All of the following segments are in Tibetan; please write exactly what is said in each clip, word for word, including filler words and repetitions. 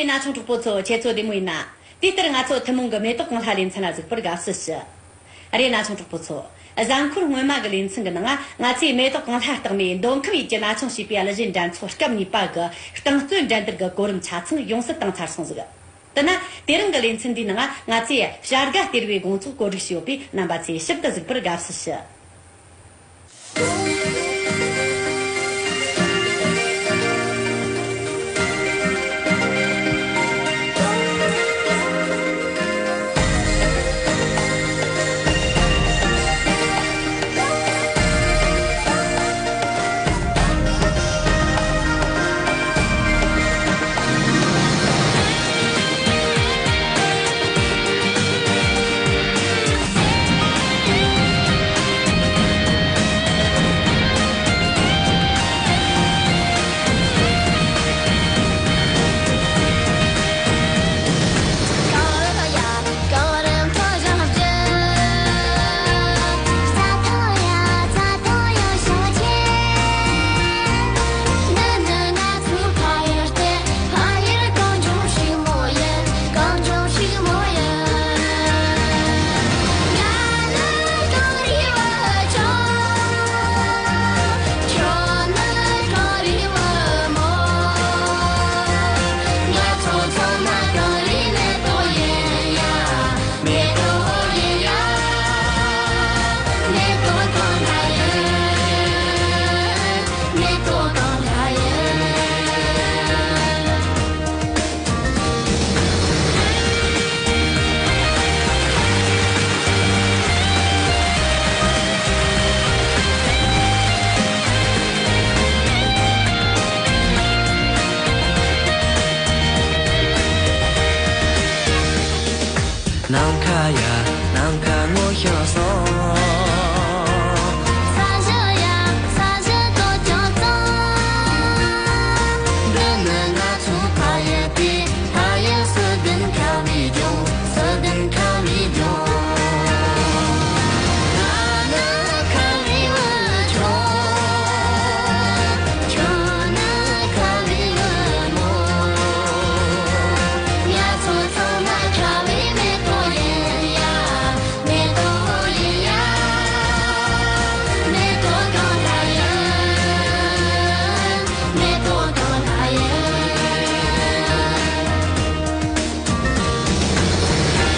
ན་ཆུང་གྲོགས་པོ་ཚོ། ཁྱེད་ཚོ་བདེ་མོ་ཡིན་ན། དེ་ལྟར་ང་ཚོ་ཐུན་མོང་གི་མེ་ཏོག་གང་ལྷ་ལེ་ཚན་ལ་གཟིགས་པར་དགའ་བསུ་ཞུ། རེད། ན་ཆུང་གྲོགས་པོ་ཚོ། གཟའ་འཁོར་སྔོན་མ་གི་ལེ་ཚན་གི་ནང་ང་ཚོས་མེ་ཏོག་གང་ལྷ་རྟགས་མའི་མདོ་ཁམས་ཡུལ་གྱི་ན་ཆུང་བྱིས་པའི་གླུ་གཞས་འགྲན་ཚོགས་སྐབས་གཉིས་པ་གི་རྟིང་རྩོད་འགྲན་བསྡུར་གི་གོ་རིམ་ཆ་ཚང་ཡོངས་སུ་བཏང་ཚར་སོང་ཟིག། དེ་ན་དེ་རིང་གི་ལེ་ཚན་འདིའི་ནང་ང་ང་ཚོས་བྱ་དགའ་སྟེར་བའི་དགོང་ཚོགས་གོ་སྒྲིག་བྱས་ཡོད་པས། རྣམ་པ་ཚོས་ཞིབ་ཏུ་གཟིགས་པར་དགའ་བསུ་ཞུ། ནམ་མཁའ་ཡ་ནམ་མཁའ་ངོ་ཤེས་སོང་། ས་གཞི་ཡ་ས་གཞི་ཏོག་ཙམ་གཙང་། འདི་ནི་ང་ཚོའི་ཕ་ཡུལ་སྟེ། ཕ་ཡུལ་སུ་ལྡན་ཁ་བའི་ལྗོངས། སུ་ལྡན་ཁ་བའི་ལྗོངས། ང་ནི་ཁ་བའི་བུ་ཆུང་། ཁྱོད་ནི་ཁ་བའི་བུ་མོ། ང་ཚོ་ཚང་མ་ཁ་བའི་མེ་ཏོག་ཡིན་ཡ། མེ་ཏོག་ཡིན་ཡ། མེ་ཏོག་གང་ལ་ཡིན། མེ་ཏོག་གང་ལ་ཡིན།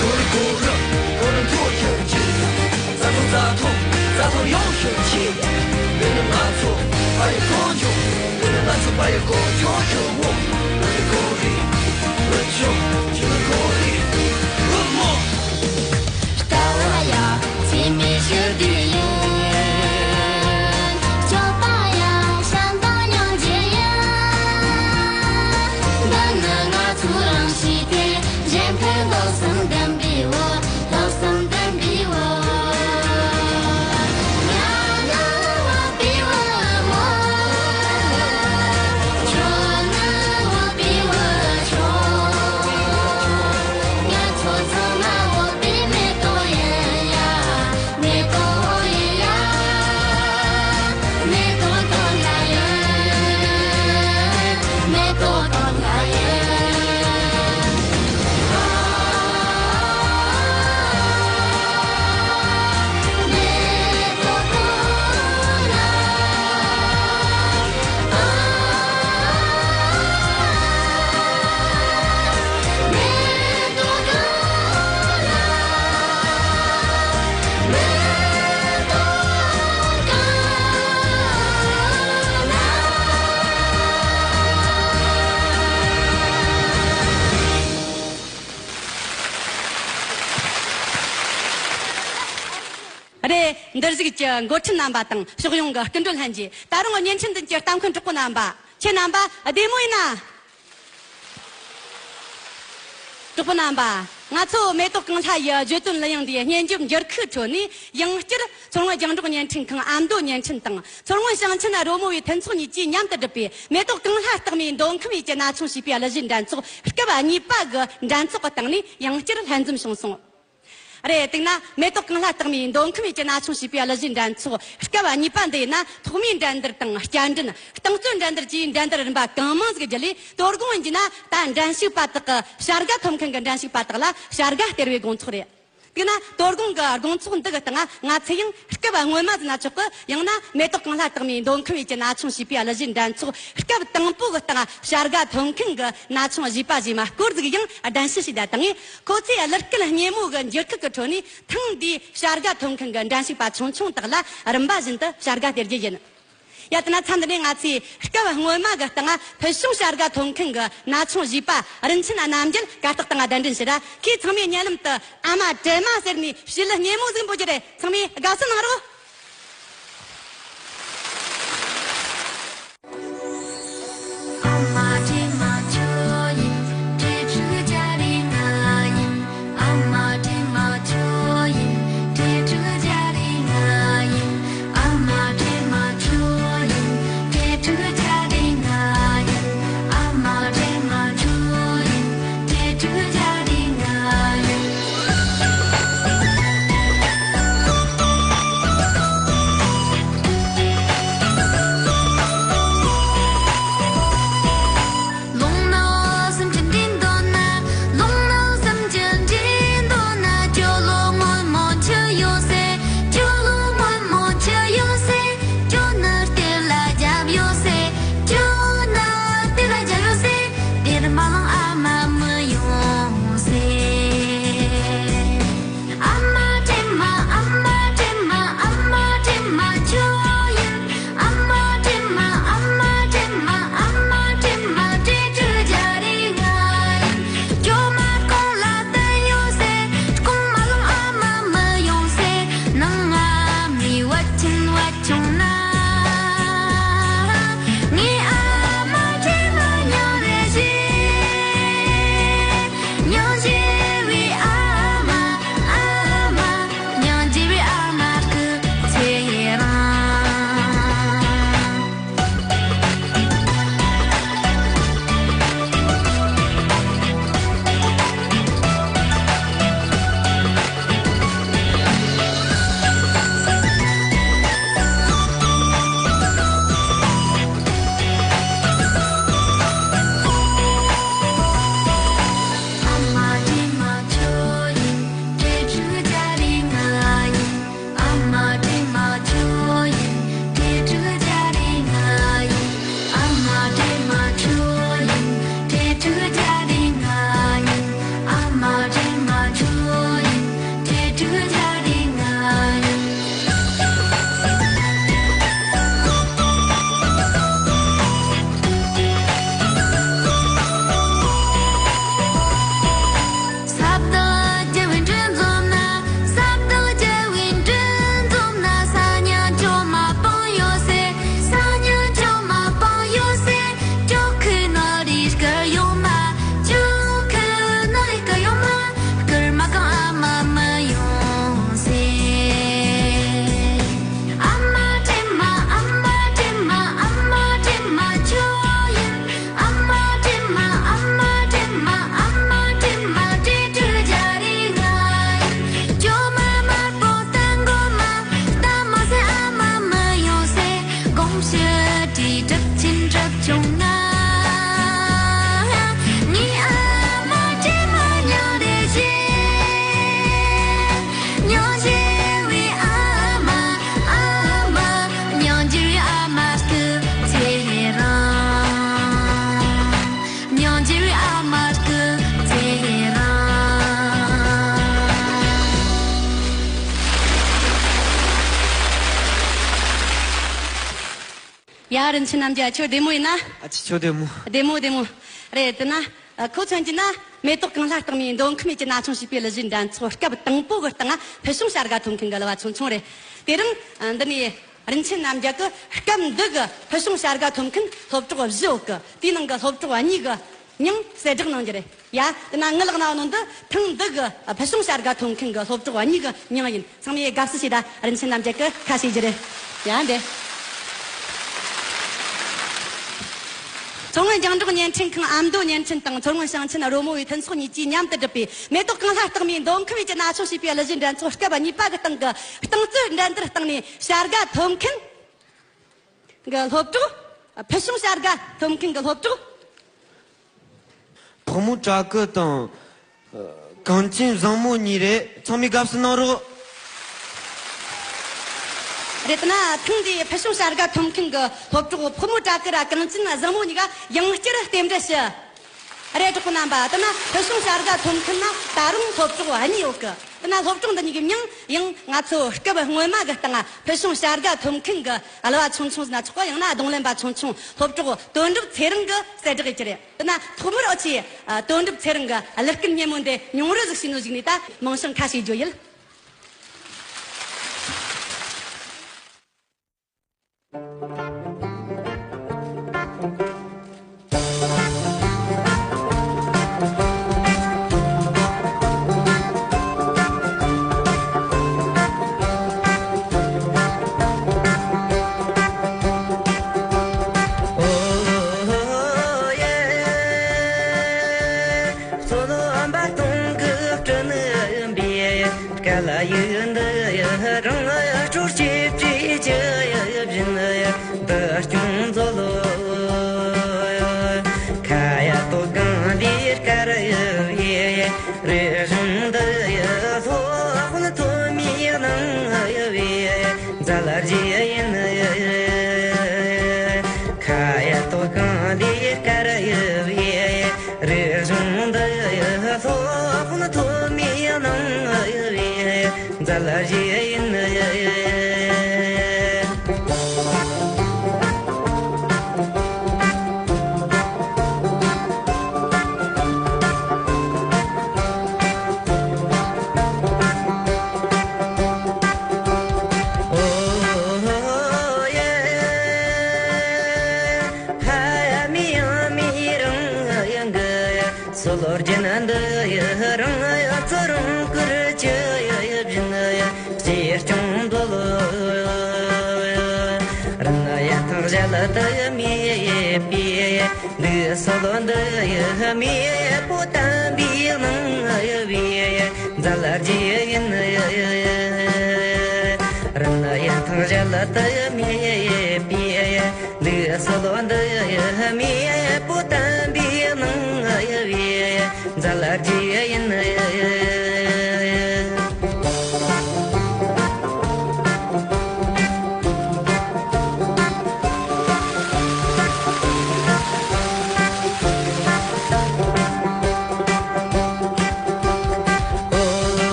གོ་རི་གོ་རི་གོ་རི་མཐོ་ཤོད་ཅིག། རྩྭ་ཐང་རྩྭ་ཐང་རྩྭ་ཐང་ཡོང་ཤོད་ཅིག། འདི་ནི་ང་ཚོ་ཕ་ཡུལ་གངས་ལྗོངས། འདི་ནི་ང་ཚོ་ཕ་ཡུལ་གངས་ལྗོངས་ཧྲིལ་བོ། གོ་རི་གོ་རི་བུ་ཆུང་། ཆུ་ནི་གོ་རི་བུ་མོ། ལྟ་བ་ཡ་ཚིག་མི་ཤེས་དེ་ཡིན། སྤྱོད་པ་ཡ་བྱམས་དང་སྙིང་རྗེ་ཡིན། འདི་ནི་ང་ཚོའི་རང་གཤིས་ཏེ། གཞན་ཕན་བློ་བཟང་ལྡན་པའི་བུ། བློ་བཟང་ལྡན་པའི་བུ། ང་ནི་བོད་པའི་བུ་མོ། ཁྱོད་ནི་བོད་པའི་བུ་ཆུང་། ང་ཚོ་ཚང་མ་བོད་པའི་མེ་ཏོག་ཡིན་ཡ། མེ་ཏོག་ཡིན་ཡ། མེ་ཏོག་གང་ལ་ཡིན། མེ་ཏོག་གང་ལ་ཡིན། མེ་ཏོག་གང་ལ། རེད། འདིར་བཞུགས་ཀྱི་འགོ་ཁྲིད་རྣམ་པ་དང་ཕྱོགས་ཡོངས་ཀྱི་སྐུ་མགྲོན་ལྷན་རྒྱས། ད་རུང་བརྙན་འཕྲིན་མདུན་གྱི་ལྟ་མཁན་གྲོགས་པོ་རྣམ་པ། ཁྱེད་རྣམ་པ་བདེ་མོ་ཡིན་ན། གྲོགས་པོ་རྣམ་པ། ང་ཚོ་མེ་ཏོག་གང་ལྷ་ཡི་བརྗོད་དོན་གླུ་དབྱངས་འདིའི་སྙན་འཇེབས་འགྱུར་ཁུག་ཁྲོད་ནས། ཡང་བསྐྱར་མཚོ་སྔོན་རྒྱང་སྒྲོག་བརྙན་འཕྲིན་ཁང་ཨ་མདོ་བརྙན་འཕྲིན་དང་། མཚོ་སྔོན་ཞིང་ཆེན་རོལ་མོ་བའི་མཐུན་ཚོགས་གཉིས་ཀྱིས་མཉམ་དུ་བསྒྲུབས་པའི་མེ་ཏོག་གང་ལྷ་རྟགས་མའི་མདོ་ཁམས་ཡུལ་གྱི་ན་ཆུང་བྱིས་པའི་གླུ་གཞས་འགྲན་ཚོགས་སྐབས་གཉིས་པ་གི་འགྲན་ཚོགས་ཀྱི་སྟེང་ནས་ཡང་བསྐྱར་ལྷན་འཛོམས་བྱུང་སོང་། རེད། དེས་ན་མེ་ཏོག་གང་ལ་རྟགས་མའི་མདོ་ཁམས་ཡུལ་གྱི་ན་ཆུང་བྱིས་པའི་གླུ་གཞས་འགྲན་ཚོགས་སྐབས་གཉིས་པ་འདི་ཡིན་ན། ཐོག་མའི་འགྲན་བསྡུར་དང་བསྐྱར་འགྲན། རྟིང་རྩོད་འགྲན་བསྡུར་བཅས་འགྲན་བསྡུར་རིམ་པ་གང་མང་ཟིག་བརྒྱུད་ལས། དོ་དགོང་ཡིན་གྱི་ན་ད་འགྲན་ཞུགས་པ་དག་གི་བྱ་དགའ་ཐོབ་མཁན་གྱི་འགྲན་ཞུགས་པ་དག་ལ་བྱ་དགའ་སྟེར་བའི་དགོང་ཚོགས་རེད། དེས་ན་དོ་དགོང་གི་དགོང་ཚོགས་འདི་གི་སྟེང་ང་ཚོས་ཡང་སྐབས་སྔོན་མ་ཟེར་ན་ཆོག་གི། ཡང་ན་མེ་ཏོག་གང་ལ་རྟགས་མའི་མདོ་ཁམས་ཡུལ་གྱི་ན་ཆུང་བྱིས་པའི་གླུ་གཞས་འགྲན་ཚོགས་སྐབས་དང་པོ་གི་སྟེང་བྱ་དགའ་ཐོབ་མཁན་གྱི་ན་ཆུང་བྱིས་པ་ཞིག་མ་སྐོར་ཟིག་ཡང་གདན་ཞུ་ཞུས་བསྡད་དང་། ཁོ་ཚོས་གླུ་སྐད་སྙན་མོ་གི་འགྱུར་ཁུག་གི་ཁྲོད་ནས་ཐེངས་འདིའི་བྱ་དགའ་ཐོབ་མཁན་གྱི་འགྲན་ཞུགས་པ་ཆུང་ཆུང་དག་ལ་རིམ་པ་བཞིན་དུ་བྱ་དགའ་སྟེར་རྒྱུ་ཡིན། ཡ། དེས་ན་མཚམས་འདི་ནས་ང་ཚོས་སྐབས་སྔོན་མ་གི་སྟེང་ཕུལ་བྱུང་བྱ་དགའ་ཐོབ་མཁན་གྱི་ན་ཆུང་བྱིས་པ་རིན་ཆེན་རྣམ་རྒྱལ་གར་སྟེགས་སྟེང་གདན་འདྲེན་ཞུ་ར། ཁོས་ཚང་མས་སྙན་ལམ་དུ་ཨ་མ་དྲན་མ་ཟེར་ནས་བྱིས་གླུ་སྙན་མོ་ཟིག་འབོད་རྒྱུ་རེད། ཚང་མས་དགའ་བསུ་གནང་རོགས། ཨ་མ་དྲན་མ་ཁྱོད་ཡིན། འབྲས་ཕྲུག་རྒྱ་རིགས་ང་ཡིན། ཨ་མ་དྲན་མ་ཁྱོད་ཡིན། འབྲས་ཕྲུག་རྒྱ་རིགས་ང་ཡིན། ཨ་མ་དྲན་མ་ཁྱོད་ཡིན། འབྲས་ཕྲུག་རྒྱ་རིགས་ང་ཡིན། ཨ་མ་དྲན་མ་ཁྱོད་ཡིན། འབྲས་ཕྲུག་རྒྱ་རིགས་ང་ཡིན། ལོང་ནག་སེམས་ཅན་འདྲེན་འདོད་ན། ལོང་ནག་སེམས་ཅན་འདྲེན་འདོད་ན། ཁྱོད་ལོ་སྔོན་མོ་ཆི་ཡོད་སེ། ཁྱོད་ལོ་སྔོན་མོ་ཆི་ཡོད་སེ། ཁྱོད་ནི་གཏེར་ལ་རྒྱབ་ཡོད་སེ། ཁྱོད་ནི་གཏེར་ལ་རྒྱབ་ཡོད་སེ། གཏེར་མ་བླངས་ཨ་མ་མི་ཡོང་སེ། ཨ་མ་དྲན་མ། ཨ་མ་དྲན་མ། ཨ་མ་དྲན་མ་ཁྱོད་ཡིན། ཨ་མ་དྲན་མ། ཨ་མ་དྲན་མ། ཨ་མ་དྲན་མ། འབྲས་ཕྲུག་རྒྱ་རིགས་ང་ཡིན། སྐྱོ་མ་རྐང་ལག་བསྟན་ཡོད་སེ། རྐང་མ་བླངས་ཨ་མ་མི་ཡོང་སེ། ནང་ང་མི་བ་ཆེན་བ་བྱུང་ན། ངའི་ཨ་མ་དྲན་མ་མྱང་རེ་བྱེད། མྱང་བྱེད་བའི་ཨ་མ། ཨ་མ། མྱང་བྱེད་བའི་ཨ་མ་སྐུ་ཚེ་རིང་། ཨ་མ་དྲན་མ་ཁྱོད་ཡིན། འབྲས་ཕྲུག་རྒྱ་རིགས་ང་ཡིན། ཨ་མ་དྲན་མ་ཁྱོད་ཡིན། འབྲས་ཕྲུག་རྒྱ་རིགས་ང་ཡིན། ཨ་མ་དྲན་མ་ཁྱོད་ཡིན། འབྲས་ཕྲུག་རྒྱ་རིགས་ང་ཡིན། ཨ་མ་དྲན་མ་ཁྱོད་ཡིན། འབྲས་ཕྲུག་རྒྱ་རིགས་ང་ཡིན། ས་བདག་རྒྱལ་བའི་མགྲིན་འཛོམས་ན། ས་བདག་རྒྱལ་བའི་མགྲིན་འཛོམས་ན། ས་ཉག་ཅོ་མ་པང་ཡོད་སེ། ས་ཉག་ཅོ་མ་པང་ཡོད་སེ། ཅོ་ཁུ་ནོ་རི་སྐར་ཡོང་མ། ཅོ་ཁུ་ནོ་རི་སྐར་ཡོང་མ། སྐར་མ་གང་ཨ་མ་མི་ཡོང་སེ། ཨ་མ་དྲན་མ། ཨ་མ་དྲན་མ། ཨ་མ་དྲན་མ་ཁྱོད་ཡིན། ཨ་མ་དྲན་མ། ཨ་མ་དྲན་མ། ཨ་མ་དྲན་མ། འབྲས་ཕྲུག་རྒྱ་རིགས་ང་ཡིན། ཅོ་མ་དམར་པོ་བསྟན་དགོས་མ། ལྟད་མོ་ཟེར་ཨ་མ་མི་ཡོང་སེ། དགོང་ཞི་བདེའི་གྲིབ་ཆེན་གྲིབ་ཆུང་ང་། ངའི་ཨ་མ་དྲན་མ་མྱང་རེ་བྱེད། མྱང་བྱེད་བའི་ཨ་མ། ཨ་མ། མྱང་བྱེད་བའི་ཨ་མ་སྐུ་ཚེ་རིང་། མྱང་བྱེད་བའི་ཨ་མ་སྐུ་ཚེ་རིང་། ཡ། རིན་ཆེན་རྣམ་རྒྱལ་ཁྱོད་བདེ་མོ་ཡིན་ན། ཨ་ཅེ་ཁྱོད་བདེ་མོ། བདེ་མོ་བདེ་མོ། རེད། དེ་ན་ཨ་ཁོ་མཚོན་གྱི་ན་མེ་ཏོག་གང་ལ་རྟགས་མའི་མདོ་ཁམས་ཡུལ་གྱི་ན་ཆུང་བྱིས་པའི་གླུ་གཞས་འགྲན་ཚོགས་སྐབས་དང་པོ་གི་སྟེང་ཕུལ་བྱུང་བྱ་དགའ་ཐོབ་མཁན་གྱི་གླུ་བ་ཆུང་ཆུང་རེད། དེ་རིང་ཨ་འདི་ནས་རིན་ཆེན་རྣམ་རྒྱལ་གྱིས་སྐབས་འདི་གི་ཕུལ་བྱུང་བྱ་དགའ་ཐོབ་མཁན་སློབ་གྲོགས་བཞི་ཡོད་གི། དེའི་ནང་གི་སློབ་གྲོགས་གཉིས་ཀྱི་མིང་གསལ་བསྒྲགས་གནང་རྒྱུ་རེད། ཡ། དེ་ན་ངས་ལབ་གནང་བ་ནང་དུ་ཐེངས་འདི་གི་ཕུལ་བྱུང་བྱ་དགའ་ཐོབ་མཁན་གྱི་སློབ་གྲོགས་གཉིས་ཀྱི་མིང་ཡིན། ཚང་མས་དགའ་བསུ་བྱེད་དང་། རིན་ཆེན་རྣམ་རྒྱལ་གྱིས་ཁ་ཕྱེ་རྒྱུ་རེད། ཡ། འདི། མཚོ་སྔོན་རྒྱང་སྒྲོག་བརྙན་འཕྲིན་ཁང་ཨ་མདོ་བརྙན་འཕྲིན་དང་མཚོ་སྔོན་ཞིང་ཆེན་རོལ་མོ་བའི་མཐུན་ཚོགས་གཉིས་ཀྱིས་མཉམ་དུ་བསྒྲུབས་པའི་མེ་ཏོག་ཀུན་ལ་རྟགས་མའི་མདོ་ཁམས་ཡུལ་གྱི་ན་ཆུང་ཞེས་པའི་གླུ་གཞས་འགྲན་ཚོགས་སྐབས་གཉིས་པ་གི་སྟེང་གི་རྟིང་རྩོད་འགྲན་བསྡུར་སྟེང་ནས་བྱ་དགའ་ཐོབ་མཁན་གྱི་སློབ་གྲོགས། ཕུལ་བྱུང་བྱ་དགའ་ཐོབ་མཁན་གྱི་སློབ་གྲོགས། ཕག་མོ་བྲག་དཀར་དང་གངས་ཅན་བཟང་མོ་གཉིས་རེད། ཚང་མས་དགའ་བསུ་གནང་རོགས། རེད། དེ་ན་ཐེངས་འདིའི་ཕུལ་བྱུང་བྱ་དགའ་ཐོབ་མཁན་གྱི་སློབ་གྲོགས་ཕག་མོ་བྲག་དཀར་ར་གངས་ཅན་བཟང་མོ་གཉིས་ཀ་ཡང་བསྐྱར་རྟེན་འབྲེལ་ཞུ། རེད། གྲོགས་པོ་རྣམ་པ། དེ་ན་ཕུལ་བྱུང་བྱ་དགའ་ཐོབ་མཁན་ན་ད་རུང་སློབ་གྲོགས་གཉིས་ཡོད་གི། དེ་ན་སློབ་གྲོགས་འདི་གཉིས་ཀྱི་མིང་ཡང་ང་ཚོ་སྐབས་སྔོན་མ་གི་སྟེང་ཕུལ་བྱུང་བྱ་དགའ་ཐོབ་མཁན་གྱི་གླུ་བ་ཆུང་ཆུང་ཟིག་ན་ཆོག་གི། ཡང་ན་རྡུང་ལེན་པ་ཆུང་ཆུང་སློབ་གྲོགས་དོན་གྲུབ་ཚེ་རིང་གིས་གསལ་བསྒྲགས་ཡེད་རྒྱུ་རེད། དེ་ན་ཐོག་མར་ཨོ་ཆི། ཨ། དོན་གྲུབ་ཚེ་རིང་གི་གླུ་སྐད་སྙན་མོ་འདི་ཉུང་རུ་ཟིག་བྱས་ནོ་གཞུག་ནས་ད་མིང་བྱང་ཁ་ཤས་བརྗོད་ཡིན།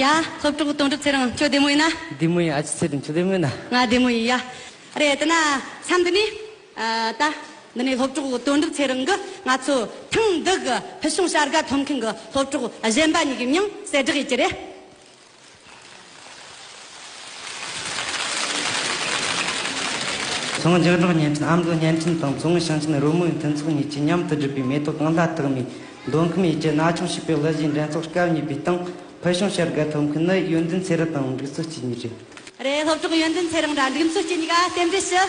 ཡ། སློབ་གྲོགས་དོན་གྲུབ་ཚེ་རིང་། ཁྱོད་བདེ་མོ་ཡིན་ན། བདེ་མོ་ཡིན། ཨ་ཅེ་ཚེ་རིང་ཁྱོད་བདེ་མོ་ཡིན་ན། ང་བདེ་མོ་ཡིན་ཡ། རེད། དེ་ན་མཚམས་འདི་ནས། ཨ། ད་འདི་ནས་སློབ་གྲོགས་དོན་གྲུབ་ཚེ་རིང་གིས་ང་ཚོ་ཐེངས་འདི་གི་ཕུལ་བྱུང་བྱ་དགའ་ཐོབ་མཁན་གྱི་སློབ་གྲོགས་གཞན་པ་གཉིས་ཀྱི་མིང་གསལ་བསྒྲགས་ཡེད་རྒྱུ་རེད། མཚོ་སྔོན་རྒྱང་སྒྲོག་བརྙན་འཕྲིན་ཨ་མདོ་བརྙན་འཕྲིན་དང་མཚོ་སྔོན་ཞིང་ཆེན་རོལ་མོའི་མཐུན་ཚོགས་གཉིས་ཀྱིས་མཉམ་དུ་བསྒྲུབས་པའི་མེ་ཏོག་གང་ལ་བཏགས་མིའི་མདོ་ཁམས་ཡུལ་གྱི་ན་ཆུང་ཞེས་པའི་གླུ་གཞས་འགྲན་ཚོགས་སྐབས་གཉིས་པའི་སྟེང་ཕུལ་བྱུང་བྱ་དགའ་ཐོབ་མཁན་ནི་ཡོན་ཏན་ཚེ་རིང་དང་འབྲུག་སོ་སྐྱིད་གཉིས་རེད། རེད། སློབ་གྲོགས་ཡོན་ཏན་ཚེ་རིང་ར་འབྲུག་སོ་སྐྱིད་གཉིས་ཀ་རྟེན་འབྲེལ་ཞུ།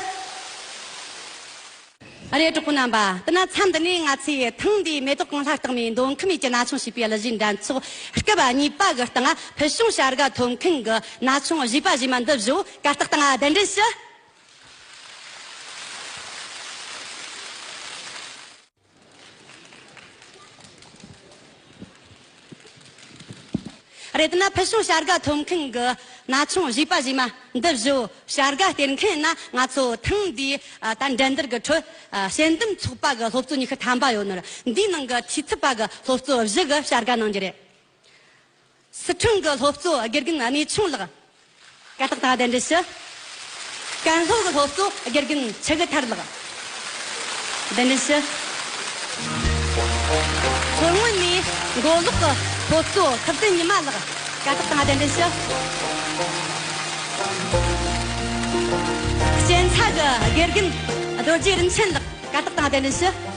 རེད། གྲོགས་པོ་རྣམ་པ། དེ་ན་མཚམས་འདི་ནས་ང་ཚོས་ཐེངས་འདིའི་མེ་ཏོག་གང་ལ་རྟགས་མའི་མདོ་ཁམས་ཡུལ་གྱི་ན་ཆུང་ཞེས་པའི་གླུ་གཞས་འགྲན་ཚོགས་སྐབས་གཉིས་པ་གི་སྟེང་ཕུལ་བྱུང་བྱ་དགའ་ཐོབ་མཁན་གྱི་ན་ཆུང་གཞས་པ་གཞས་མ་འདི་བཞི་བོ་གར་སྟེགས་སྟེང་གདན་འདྲེན་ཞུ། དེ་ལྟ་ན་ཕུལ་བྱུང་བྱ་དགའ་ཐོབ་མཁན་གྱི་ན་ཆུང་བཞི་པ་བཞི་མ་འདི་བཞི་བོ་བྱ་དགའ་སྟེར་མཁན་ན། ང་ཚོ་ཐེངས་འདིའི་ཨ་ད་འགྲན་བསྡུར་གྱི་ཁྲོད་ཨ་དཔྱད་འདེམས་ཚོགས་པ་གི་སློབ་གཙོ་ཉི་ཤུ་ཐམ་པ་ཡོད་ནོ། འདིའི་ནང་གི་འཐུས་ཚབ་པ་གི་སློབ་གཙོ་བཞི་གི་བྱ་དགའ་གནང་རྒྱུ་རེད། སི་ཁྲོན་གྱི་སློབ་གཙོ་དགེ་རྒན་གནས་ཆུང་ལགས། བཀའ་རྟགས་དང་གདན་འདྲེན་ཞུ། ཀན་ལྷོ་གི་སློབ་གཙོ་དགེ་རྒན་ཆུ་གི་ཐར་ལགས། གདན་འདྲེན་ཞུ། མཚོ་སྔོན་ནས་མགོ་ལོག་གི་སློབ་གཙོ་ཐུབ་བསྟན་ཉི་མ་ལགས། བཀའ་རྟགས་དང་གདན་འདྲེན་ཞུ། གཅན་ཚ་གི་དགེ་རྒན་རྡོ་རྗེ་རིན་ཆེན་ལགས། བཀའ་རྟགས་དང་གདན་འདྲེན་ཞུ།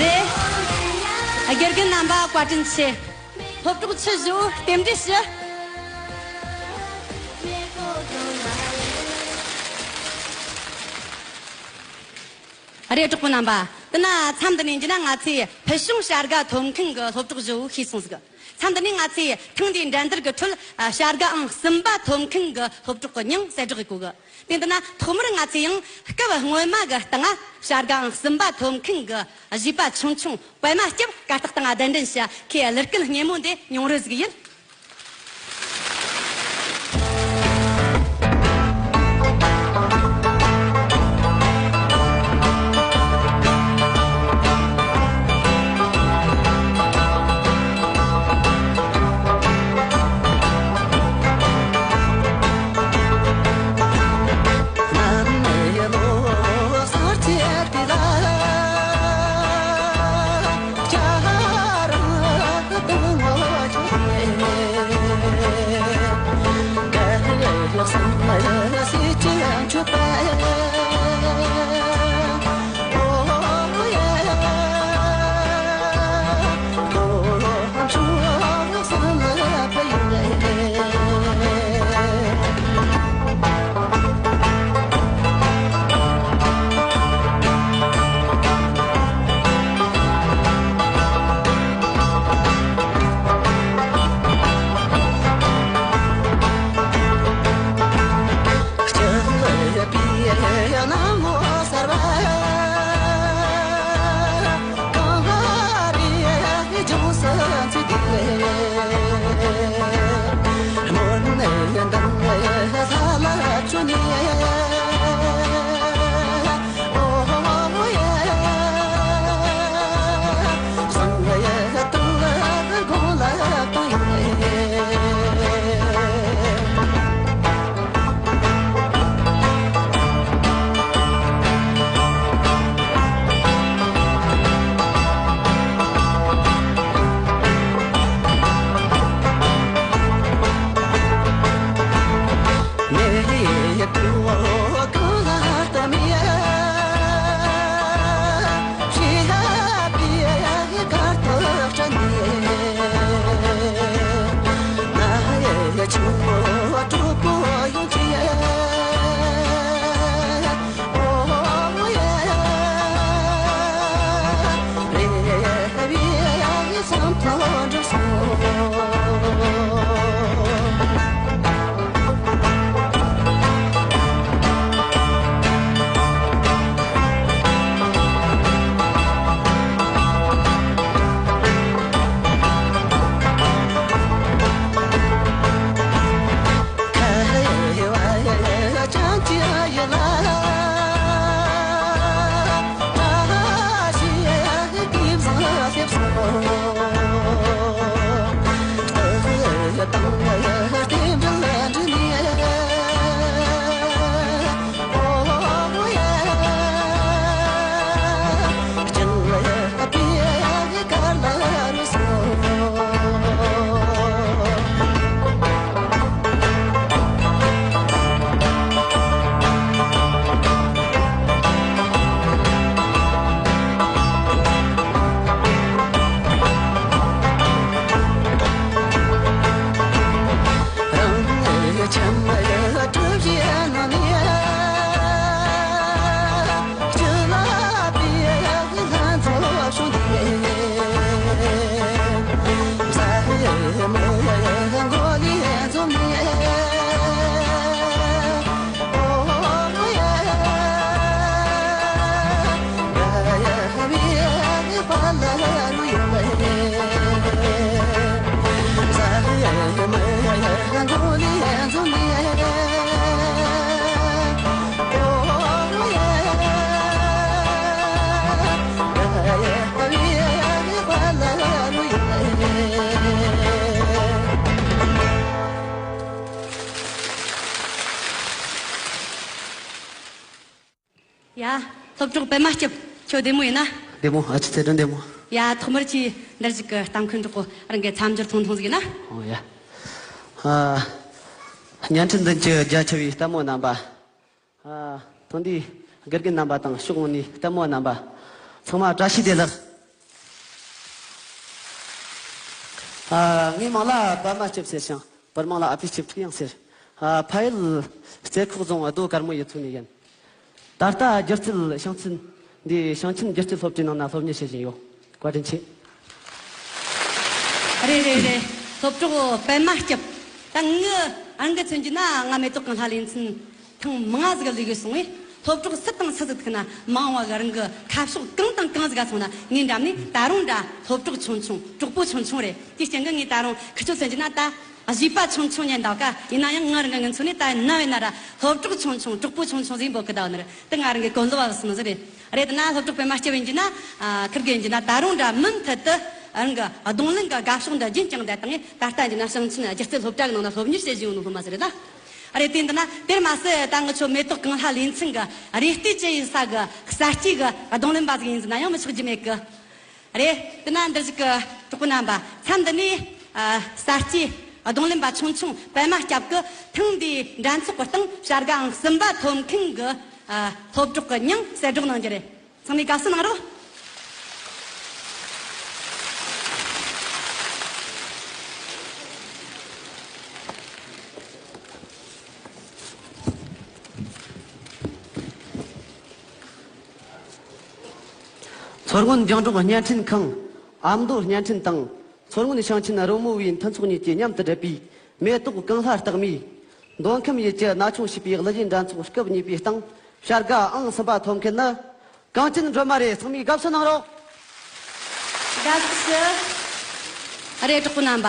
རེད། དགེ་རྒན་རྣམ་པ་བཀའ་དྲིན་ཆེ། སློབ་གྲོགས་ཆུ་བཞི་བོ་རྟེན་འབྲེལ་ཞུ། རེད། གྲོགས་པོ་རྣམ་པ། དེ་ན་མཚམས་འདི་ནས་ཡིན་རྒྱུ་ན་ང་ཚོས་ཕུལ་བྱུང་བྱ་དགའ་ཐོབ་མཁན་གྱི་སློབ་གྲོགས་བཞི་བོ་ཤེས་སོང་ཟིག། མཚམས་འདི་ནས་ང་ཚོས་ཐེངས་འདིའི་འགྲན་བསྡུར་གྱི་ཁྲོད་ཨ་བྱ་དགའ་ཨང་གསུམ་པ་ཐོབ་མཁན་གྱི་སློབ་གྲོགས་ཀྱི་མིང་གསལ་བསྒྲགས་ཡེད་གོ་གི། དེ་འདི་ན་ཐོག་མར་ང་ཚོས་ཡང་སྐབས་སྔོན་མ་གི་སྟེང་ང་བྱ་དགའ་ཨང་གསུམ་པ་ཐོབ་མཁན་གྱི་བཞེས་པ་ཆུང་ཆུང་པད་མ་སྐྱབས་བཀའ་རྟགས་དང་གདན་འདྲེན་ཞུ། ཁོས་གླུ་སྐད་སྙན་མོ་འདི་མྱོང་རོལ་ཟིག་ཡིན། སློབ་གྲོགས་པད་མ་སྐྱབས། ཁྱོད་བདེ་མོ་ཡིན་ན། བདེ་མོ། ཨ་ཅེ་ཚེ་སྒྲོན་བདེ་མོ། ཡ། ཐོག་མར་ཁྱེད་འདིར་བཞུགས་ཀྱི་གཏམ་མཁན་གྲོགས་པོ་རང་གི་མཚམས་སྦྱོར་ཐུང་ཐུང་ཟིག་ཡིན་ན། ཨོ་ཡ། ཨ། བརྙན་འཕྲིན་མདུན་གྱི་རྒྱ་ཆེ་བའི་ལྟད་མོ་རྣམ་པ། ཨ། ཐེངས་འདིའི་དགེ་རྒན་རྣམ་པ་དང་ཕྱོགས་ཡོངས་ནས་ལྟད་མོ་རྣམ་པ། ཚང་མ་བཀྲ་ཤིས་བདེ་ལེགས། ཨ། ངའི་མིང་ལ་པད་མ་སྐྱབས་ཟེར་ཞིང་། བར་མིང་ལ་ཨ་ཕའི་སྐྱབས་ཐུག་ཡང་ཟེར། ཨ། ཕ་ཡུལ་རྩེ་ཁོག་རྫོང་རྡོ་དཀར་མོ་ཡུལ་ཚོ་ནས་ཡིན། ད་ལྟ་སྒྱུ་རྩལ་ཤེས་ཚད་འདི་ཞིང་ཆེན་སྒྱུ་རྩལ་སློབ་གྲྭའི་ནང་ན་སློབ་གཉེར་བྱེད་བཞིན་ཡོད། བཀའ་དྲིན་ཆེ། རེད་རེད་རེད། སློབ་གྲོགས་པད་མ་སྐྱབས། ད་ངི་རང་གི་མཚོན་རྒྱུ་ན། ང་མེ་ཏོག་གངས་ལྷ་ལེ་ཚན་ཐེངས་མང་ང་ཟིག་ལས་གི་སོང་བས། སློབ་གྲོགས་སུ་དང་སུ་ཟིག་ཐུག་ན་མང་བ་གི་རང་གི་ཁ་ཕྱོགས་གང་དང་གང་ཟིག་ག་སོང་ན། ངའི་འགྲམ་ནས་ད་རུང་འདྲ་སློབ་གྲོགས་ཆུང་ཆུང་གྲོགས་པོ་ཆུང་ཆུང་རེད། དེའི་རྐྱེན་གྱིས་ངས་ད་རུང་ཁི་ཆོ་མཚོན་རྒྱུ་ན་ད། གཞས་པ་ཆུང་ཆུང་ཉན་འདུག་ག་ཡིན་ན་ཡང་ང་རང་གི་ངན་ཚོ་ནས་ད་ན་བས་ན་ར་སློབ་གྲོགས་ཆུང་ཆུང་གྲོགས་པོ་ཆུང་ཆུང་ཟིག་འབོད་གི་ད་ནི་རེད། དེ་ང་རང་གི་གོ་འཛོལ་བ་སོང་ཟིག་རེད། རེད་དེ་ན་སློབ་གྲོགས་པད་མ་སྐྱབས་ཡིན་རྒྱུ་ན། ཨ། ཁིར་གི་ཡིན་རྒྱུ་ན་ད་རུང་འདྲ་མུ་མཐུད་དུ་རང་གི་རྡུང་ལེན་གི་དགའ་ཕྱོགས་འདི་རྒྱུན་བསྐྱངས་བསྡད་དང་། ད་ལྟ་ཡིན་རྒྱུ་ན་ཞིང་ཆེན་སྒྱུ་རྩལ་སློབ་གྲྭ་གི་ནང་ན་སློབ་གཉེར་བྱེད་བཞིན་ཡོད་ནོ་སློབ་མ་ཟིག་རེད་ད། རེད། དེ་འདི་ན་དེར་མ་ཟད་ད་ངི་ཆོ་མེ་ཏོག་གངས་ལྷ་ལེ་ཚན་གི་རེ་ལྟོས་ཅན་ཡིན་ས་གི་གསར་སྐྱེས་གི་རྡུང་ལེན་པ་ཟིག་ཡིན་ཟེར་ན་ཡང་མི་ཆོག་རྒྱུ་མེད་གི། རེད། དེ་ན་འདིར་བཞུགས་ཀྱི་གྲོགས་པོ་རྣམ་པ། མཚམས་འདི་ནས། ཨ། གསར་སྐྱེས་རྡུང་ལེན་པ་ཆུང་ཆུང་པད་མ་སྐྱབས་ཀྱིས་ཐེངས་འདིའི་འགྲན་ཚོགས་ཀྱི་སྟེང་བྱ་དགའ་ཨང་གསུམ་པ་ཐོབ་མཁན་གྱི། ཨ། སློབ་གྲོགས་ཀྱི་མྱིང་གསལ་བསྒྲགས་གནང་རྒྱུ་རེད། ཚང་མས་དགའ་བསུ་གནང་རོགས། མཚོ་སྔོན་རྒྱང་སྒྲོག་བརྙན་འཕྲིན་ཁང་། ཨ་མདོ་བརྙན་འཕྲིན་དང་། མཚོ་སྔོན་ཞིང་ཆེན་རོལ་མོ་བའི་མཐུན་ཚོགས་གཉིས་ཀྱིས་མཉམ་དུ་བསྒྲུབས་པའི་མེ་ཏོག་གངས་ལྷ་རྟགས་མའི་མདོ་ཁམས་ཡུལ་གྱི་ན་ཆུང་བྱིས་པའི་གླུ་གཞས་འགྲན་ཚོགས་སྐབས་གཉིས་པའི་སྟེང་བྱ་དགའ་ཨང་གསུམ་པ་ཐོབ་མཁན་ནི་གངས་ཅན་སྒྲོལ་མ་རེད། ཚང་མས་དགའ་བསུ་གནང་རོགས། དགའ་བསུ་ཞུ། རེད། གྲོགས་པོ་རྣམ་པ།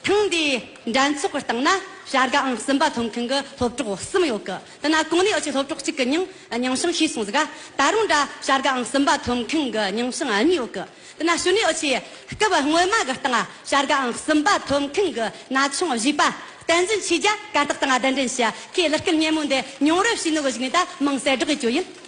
ཐེངས་འདིའི་འགྲན་ཚོགས་ཀྱི་སྟེང་ན་བྱ་དགའ་ཨང་གསུམ་པ་ཐོབ་མཁན་གྱི་སློབ་གྲོགས་གསུམ་ཡོད་གི། དེ་ན་གོང་ནས་འུ་ཆོའི་སློབ་གྲོགས་གཅིག་གི་མྱིང་མྱིང་བྱང་ཤེས་སོང་ཟིག་ག་ད་རུང་འདྲ་བྱ་དགའ་ཨང་གསུམ་པ་ཐོབ་མཁན་གྱི་མྱིང་བྱང་གཉིས་ཡོད་གི། དེ་ན་གཞུག་ནས་འུ་ཆོས་སྐབས་སྔོན་མ་གི་སྟེང་བྱ་དགའ་ཨང་གསུམ་པ་ཐོབ་མཁན་གྱི་ན་ཆུང་བྱིས་པ་བསྟན་འཛིན་ཆོས་རྒྱལ་གར་སྟེགས་སྟེང་གདན་འདྲེན་ཞུ། ཁོས་གླུ་སྐད་སྙན་མོ་འདི་མྱོང་རོལ་བྱས་ནོ་གི་གཞུག་ནས་ད་མིང་གསལ་བསྒྲགས་ཡེད་རྒྱུ་ཡིན།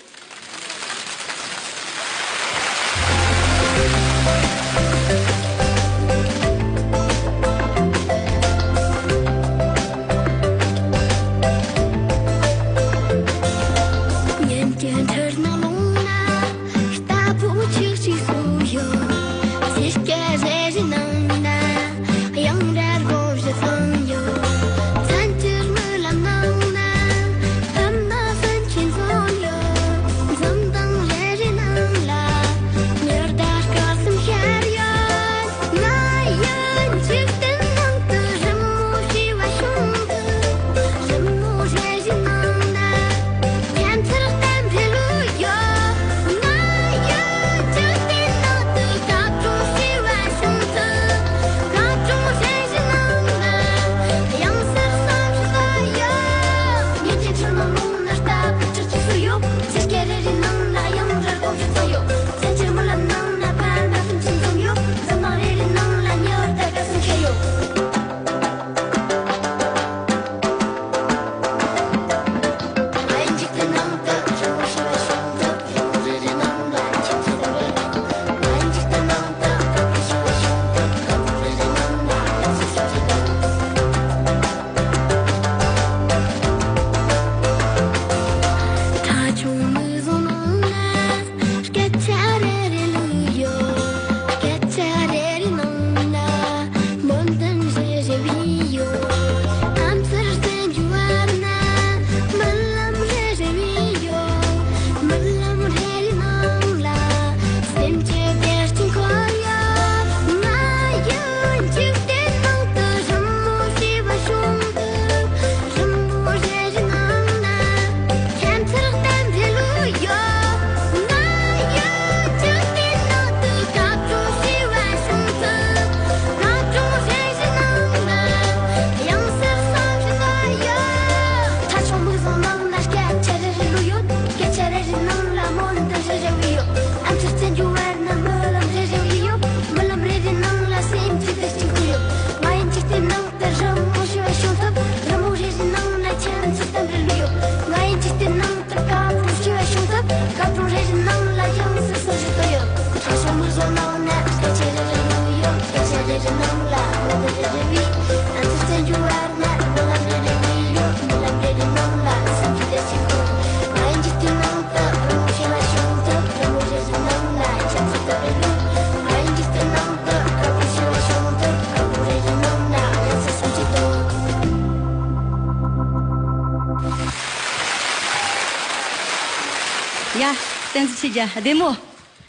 བསྟན་འཛིན་ཆོས་རྒྱལ་བདེ་མོ།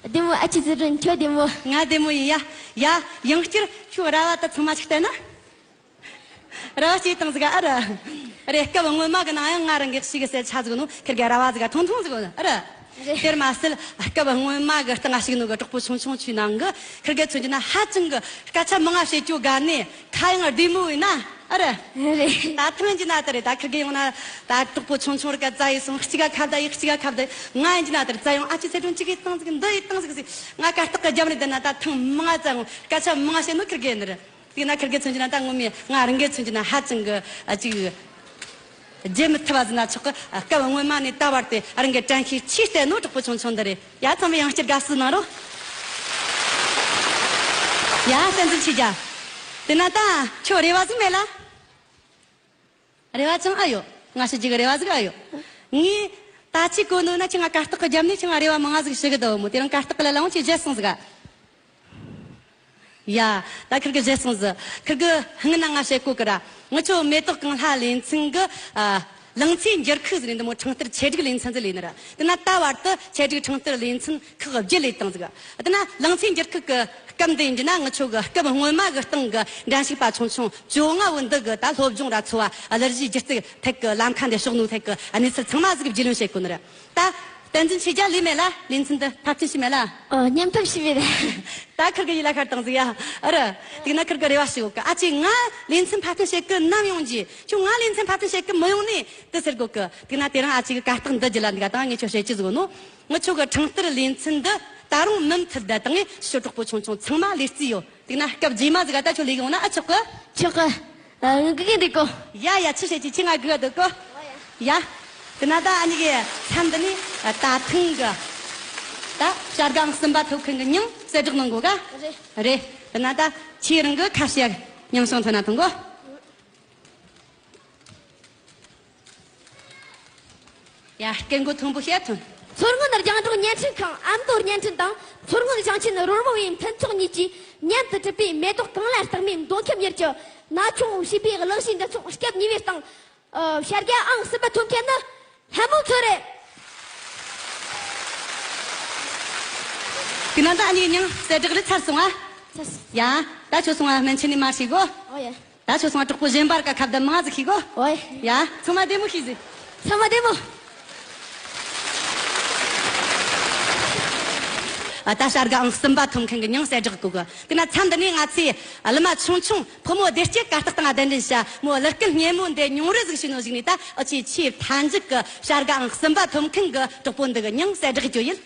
བདེ་མོ། ཨ་ཅེ་ཚེ་སྒྲོན་ཁྱོད་བདེ་མོ། ང་བདེ་མོ་ཡིན་ཡ། ཡ། ཡང་བསྐྱར་ཁྱོད་ར་བ་ད་ཚང་མ་ཞིག་བལྟས་ན། ར་བ་སྐྱེས་བཏང་ཟིག་ཨ་ར། རེད། སྐབས་སྔོན་མ་གི་ནང་ཡང་ང་རང་གི་ཞིག་གི་གསལ་ཆ་ཟིག་ནོ་ཁིར་གི་ར་བ་ཟིག་ཐུང་ཐུང་ཟིག་ཨ་ར། རེད། དེར་མ་ཟད་སྐབས་སྔོན་མ་གི་སྟེང་ང་ཞིག་ནོ་གི་གྲོགས་པོ་ཆུང་ཆུང་ཆུའི་ནང་གི་ཁིར་གི་མཚོན་རྒྱུ་ན་ཧ་ཅང་གི་སྐད་ཆ་མང་ང་བཤད་རྒྱུ་དགའ་ནི་ཁ་ཡང་བདེ་མོ་ཡིན་ན། ཨ་རེད། རེད། ད་ཐེངས་ཀྱི་ན་ད་རེད། ད་ཁིར་གི་ཡོང་ན་ད་གྲོགས་པོ་ཆུང་ཆུང་ར་ག་རྩ་ཡི་སོང་གཅིག་ག་ཁ་བརྡ་ཡི་གཅིག་ག་ཁ་བརྡ་ང་ཡིན་གྱི་ན་ད་རེད། རྩ་ཡོང་ཨ་ཅེ་ཚེ་སྒྲོན་གཅིག་གི་བཏང་ཟིག་འདི་ཡི་བཏང་ཟིག་ཟིག་ང་གར་སྟེགས་གི་རྒྱབ་ནས་བསྡད་ན་ད་ཐེངས་མང་ང་རྩ་ཡོང་སྐད་ཆ་མང་ང་བཤད་ནོ་ཁིར་གི་ཡིན་ནི་རེད། དེ་ན་ཁིར་གི་མཚོན་རྒྱུ་ན་ད་ངོ་མས་ང་རང་གི་མཚོན་རྒྱུ་ན་ཧ་ཅང་གི་ཨ་ཅིག་བརྗེད་མི་ཐུབ་པ་ཟེར་ན་ཆོག་གི། སྐབས་སྔོན་མ་ནས་ད་བར་དུ་རང་གི་དྲན་ཤེས་ཆེས་བརྟན་ནོ་གྲོགས་པོ་ཆུང་ཆུང་འདི་རེད། ཡ། ཚང་མས་ཡང་བསྐྱར་དགའ་བསུ་གནང་རོགས། ཡ། བསྟན་འཛིན་ཆོས་རྒྱལ། དེ་ན་ད་ཁྱོད་རེ་བ་ཟིག་མེད་ལ། རེ་བ་ཅང་ཨ་ཡོད། ང་ཞུ་རྒྱུ་གི་རེ་བ་ཟིག་ཨ་ཡོད། ངས་ད་ཅི་གོ་ནོ་ན་ཁྱེད་ང་གར་སྟེགས་གི་རྒྱབ་ནས་ཁྱེད་ང་རེ་བ་མང་ང་ཟིག་ཞུ་གི་འདུག་མོ། དེ་རིང་གར་སྟེགས་གི་ལ་ལ་འོང་ཁྱེད་བརྗེད་སོང་ཟིག་ཨ། ཡ། ད་ཁིར་གི་བརྗེད་སོང་ཟིག་ཁིར་གི་སྔུན་ན་ང་བཤད་གོ་གི་ར། ངི་ཆོ་མེ་ཏོག་གངས་ལྷ་ལེ་ཚན་གི་ཨ་ལང་ཚོའི་འགྱུར་ཁུག་ཟེར་ནས་འདི་མོ་ཁྲིམས་གཏེར་ཆེད་སྒྲིག་ལེ་ཚན་ཟིག་ལས་ནི་ར། དེ་ན་ད་བར་དུ་ཆེད་སྒྲིག་ཁྲིམས་གཏེར་ལེ་ཚན་ཁག་བརྒྱད་ལས་བཏང་ཟིག་དེ་ན་ལང་ཚོའི་འགྱུར་ཁུག་གི་སྐབས་འདི་ཡིན་རྒྱུ་ན་ངི་ཆོ་གི་སྐབས་སྔོན་མ་གི་སྟེང་གི་འགྲན་ཞུགས་པ་ཆུང་ཆུང་བཅོ་ལྔ་བོ་འདི་གི་ད་སློབ་སྦྱོང་ར་འཚོ་བ་གླུ་གཞས་སྒྱུ་རྩལ་ཐད་གི་ལམ་ཁ་འདི་ཕྱོགས་ནོ་ཐད་གི་གནས་ཚུལ་ཚང་མ་ཟིག་རྒྱུས་ལོན་བྱེད་དགོས་ནི་ར། ད་བསྟན་འཛིན་ཆོས་རྒྱལ་ལས་མེད་ལ། ལེ་ཚན་འདི་ཕབ་སྐྲུན་བྱས་མེད་ལ། ཨོ། བརྙན་ཕབ་བྱས་མེད། ད་ཁིར་གི་ཡིད་ལ་ཤར་བཏང་ཟིག་ཡ། ཨ་ར། དེ་ན་ཁིར་གི་རེ་བ་ཞུ་གི། ཨ་ཅེ་ང་ལེ་ཚན་ཕབ་སྐྲུན་བྱེད་གི་ནམ་ཡོང་རྒྱུ། ཁྱོད་ང་ལེ་ཚན་ཕབ་སྐྲུན་བྱེད་གི་མི་ཡོང་ནི་དེ་ཟེར་གོ་གི། དེ་ན་དེ་རིང་ཨ་ཅེ་གི་གར་སྟེགས་འདི་རྒྱུད་ལ་འདི་ག་དང་ངས་ཁྱོད་བཤད་རྒྱུ་ཟིག་ནོ། ངི་ཆོ་གི་ཁྲིམས་གཏེར་ལེ་ཚན་འདི་ད་རུང་མུ་མཐུད་བསྡད་དང་ངས་ཞུ་གྲོགས་པོ་ཆུང་ཆུང་ཚང་མ་ལས་རྩིས་ཡོད། དེ་ན་སྐབས་རྗེས་མ་ཟིག་ག་ད་ཁྱོད་ལས་གི་ཡོང་ན་ཨ་ཆོག་གི། ཆོག་གི། ཨ། ང་སྒུག་གི་འདུག་གོ། ཡ་ཡ། ཆི་བཤད་ཀྱི་ཁྱེད་ང་སྒུག་ག་འདུག་གོ། ཡ། དེ་ན་ད་ཨ་ནི་གི་མཚམས་འདི་ནས་ད་ཐེངས་གི་ད་བྱ་དགའ་ཨང་གསུམ་པ་ཐོབ་མཁན་གི་མྱིང་གསལ་བསྒྲགས་གནང་དགོས་ག། རེད། རེད། དེ་ན་ད་ཁྱེད་རང་གི་ཁ་བཤད་མྱིང་བྱང་ཐོན་ན་ཐོན་གོ། ཡ། སྐད་མགོ་མཐོན་པོ་བཤད་ཐོན། མཚོ་སྔོན་རྒྱང་སྒྲོག་བརྙན་འཕྲིན་ཁང་ཨ་མདོ་བརྙན་འཕྲིན་དང་མཚོ་སྔོན་ཞིང་ཆེན་རོལ་མོ་བའི་མཐུན་ཚོགས་གཉིས་ཀྱིས་མཉམ་དུ་གྲུབ་པའི་མེ་ཏོག་གངས་ལ་རྟགས་མའི་མདོ་ཁམས་ཡུལ་གྱི་ན་ཆུང་བྱིས་པའི་གླུ་གཞས་འདྲ་མཚུངས་སྐབས་གཉིས་པའི་སྟེང་། ཨ། བྱ་དགའ་ཨང་གསུམ་པ་ཐོབ་མཁན་ནི་ལྷ་མོ་མཚོ་རེད། དེ་ན་ད་ཨ་ནི་མྱིང་གསལ་བསྒྲགས་རེ་ཚར་སོང་ཨ། ཚར་སོང་། ཡ། ད་ཁྱོད་སོང་ཨ། སྨན་ཆེན་ནས་མར་ཞིག་གོ། ཨོ་ཡ། ད་ཁྱོད་སོང་ཨ། གྲོགས་པོ་གཞན་པར་ཀ་ཁ་བརྡ་མང་ཟིག་ཤིག་གོ། ཨོ་ཡ། ཡ། ཚང་མ་བདེ་མོ་ཤིག་ཟིག་ཚང་མ་བདེ་མོ། ཨ། ད་བྱ་དགའ་ཨང་གསུམ་པ་ཐོབ་མཁན་གི་མྱིང་གསལ་བསྒྲགས་གོ་གི། དེ་ན་མཚམས་འདི་ནས་ང་ཚོས་གླུ་མ་ཆུང་ཆུང་ཕོ་མོ་བདེ་སྐྱིད་གར་སྟེགས་སྟེང་གདན་འདྲེན་བྱ་མོ་གླུ་སྐད་སྙན་མོ་འདི་མྱོང་རོལ་ཟིག་བྱས་ནོ་ཞིག་ནས། ད་ཨ་ཅེ་ཆེས་མཐའ་མཇུག་གི་བྱ་དགའ་ཨང་གསུམ་པ་ཐོབ་མཁན་གི་གྲོགས་པོ་འདི་གི་མྱིང་གསལ་བསྒྲགས་རྒྱུ་ཡིན།